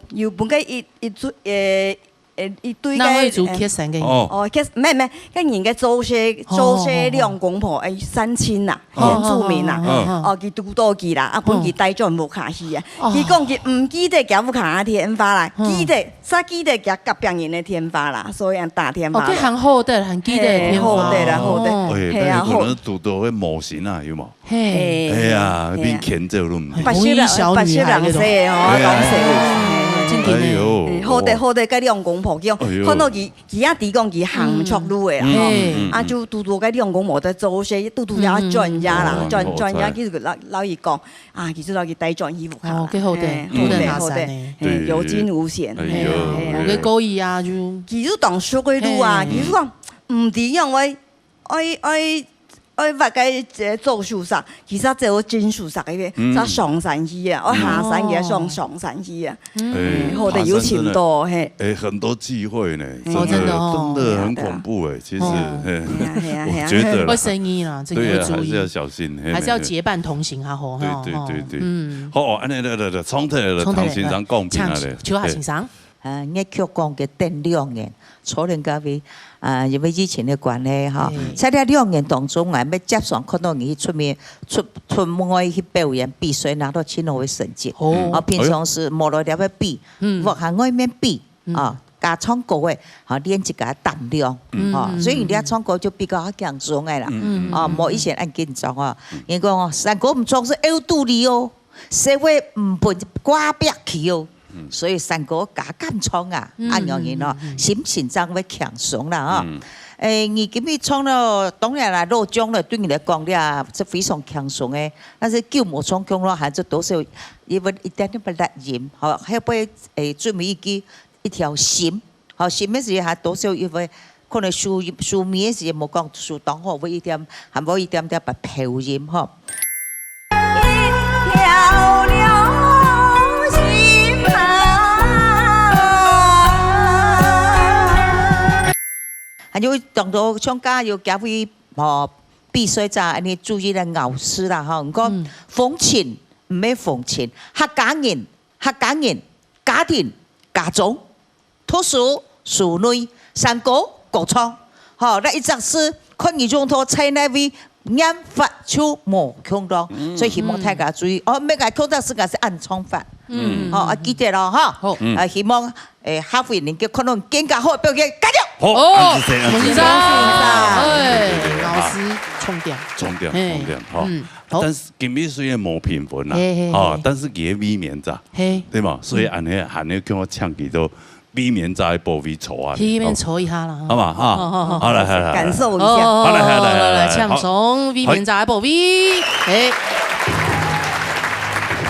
有分該一，一堆，呃，呃，一堆該，哪位族，呃，蹶山个人？哦。哦，蹶，毋係，毋係，該人个祖先，哦，祖先兩公婆，哎，山親吶。 哦，原住民啊，哦，哦，哦，哦。哦，佢堵到佢啦，啊，分佢帶轉屋下去啊。哦。佢講佢毋記得厥屋下个電話啦，哦。記得，煞記得厥隔壁人个電話啦，所以人打電話來。哦，佢還好得，還記得電話。嘿，好得啦，好得。哦。哎，嘿啊，但是可能堵到會魔神啊，有無？嘿。哎呀，嘿啊。變牽走了。八十人，八十人歲哦，哎呀。講死。哦，真的呢。哎喲。嘿，好得，好得，該兩公婆，叫，哎喲。看到佢 佢也知講佢行毋著路个啦，嗯，吼。嗯，嗯，啊，嗯。就堵堵該兩公婆在做事，堵堵也轉家啦，嗯，嗯，嗯。轉，哦，轉家，好彩。其實摎，摎佢講，啊，其實摎佢帶轉去屋下啦。哦，幾好得，嘿，好得，好得，好得。嘿，對。有驚無險。哎喲。嘿啊，嘿啊。有个故意啊，就。其實當熟个路啊，嘿。其實講，毋知樣會，會，會 愛挖个這做手續，其實只有真手續个，嗯。才上山去啊，愛下山也上，嗯。上山去啊。嗯。哎，好得有尋到，爬山真的，嘿。哎，很多機會呢，哎。哦，真的，真的哦。真的很恐怖哎，其實，哦。嘿，哎呀，哎呀，哎呀。我覺得啦。會生意啦，這個對呀，要注意。還是要小心，嘿，還是要結伴同行哈，吼，對，對，吼，對，對。嗯。好，哦，恁樣，來，來，來，重頭來，重頭來，唐先生講評啊咧。請，邱先生。嘿。 呃，月球講个等兩年，初年到位，啊，因為疫情个關係吼，嗯。在這兩年當中，𠊎乜輒常看到你去出面，出，出外去表演比賽，拿到盡好个成績。哦。啊，平常時無來這位比，嗯。屋下外面比，嗯。啊，加唱歌个，啊，練自家膽量，嗯。啊，嗯。所以你這唱歌就比較輕鬆个啦。嗯。啊，無以前恁緊張啊。嗯。人講哦，山歌毋唱係有道理哦，社會毋分掛壁去哦。 嗯。所以山歌加減唱啊，嗯，恁樣人哦，嗯，嗯，嗯。心情正會輕鬆啦，吼。嗯。誒，你今日唱了，當然啦，老將了，對你來講，你也是非常輕鬆的。但是久無唱腔了，還是多少，因為一點點不適應，吼，後背，誒，準備一句，一條心，吼，心的時候還多少因為可能收，收尾的時候無講收當好，會一點，還會一點點不標音，吼。 還有當多像加有幾位，吼，比賽者恁呢注意个咬字啦，吼，你講，嗯。風情，毋係風情，客家人，客家人，家庭，家中。 讀書、書內、山歌、歌唱。吼，該一隻字，看你用到在哪位，唸法就無共樣。嗯。所以希望大家注意，嗯。哦，每個共樣字也係恁唱法。嗯。吼，啊，記得咯，吼。好。嗯。啊，希望，誒，下回能夠看到更加好个表現，加油！好，哦，恁仔細，恁仔細。恭喜恭喜，哎，老師，重點。重點，嘿，重點，吼。嗯，好。但是今日雖然無評分啦，嘿，嘿，嘿。啊，但是佢个衛冕者，嘿。對嘛？所以恁呢，嗯。恁呢叫我請佢做 衛冕者个寶貝坐啊。去那邊坐一下啦，好嘛，哈。好，好，好，好。好，來，來，來，來。感受一下。哦，好，來，來，來，來，來，好。請坐衛冕者个寶貝。好。哎。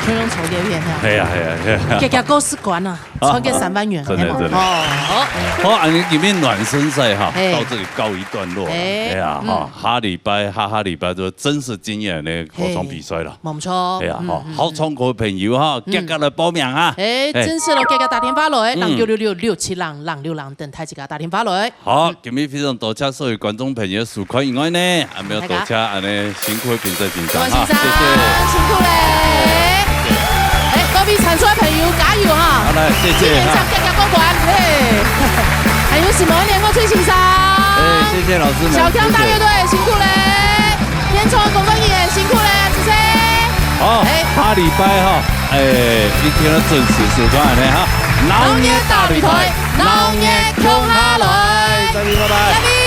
觀眾投留言哈。係啊，係啊，係啊。結果過十關啊，啊，超過三萬元，真的，係嗎？真的。哦，好。好，恁呢今天暖身賽哈，嘿。到這裡告一段落了。哎，哎呀，嗯。哈，下禮拜，下下禮拜就正式進行呢歌唱比賽了。嘿，無錯。哎呀，嗯，哈，嗯，好唱歌个朋友哈，嗯。遽遽來報名哈。哎，哎。正式咯，遽遽打電話來，嗯。零九六六六七零零六零，等待自家打電話來。 好，今日非常多謝所有觀眾朋友收看以外呢，還有多謝恁呢辛苦个評審先生哈，多謝先生，謝謝。辛苦咧。哎，各位參賽朋友加油哈！好，來，謝謝哈。今年再遽遽過關，嘿。還有什麼年後崔先生？哎，謝謝老師們，小強大樂隊，謝謝。辛苦咧。天窗工作人員，辛苦咧，謝謝。好，哎。下禮拜哈，哎，一定要準時收看的哈。鬧熱大擂台，鬧熱共下來。再見，拜拜。再見。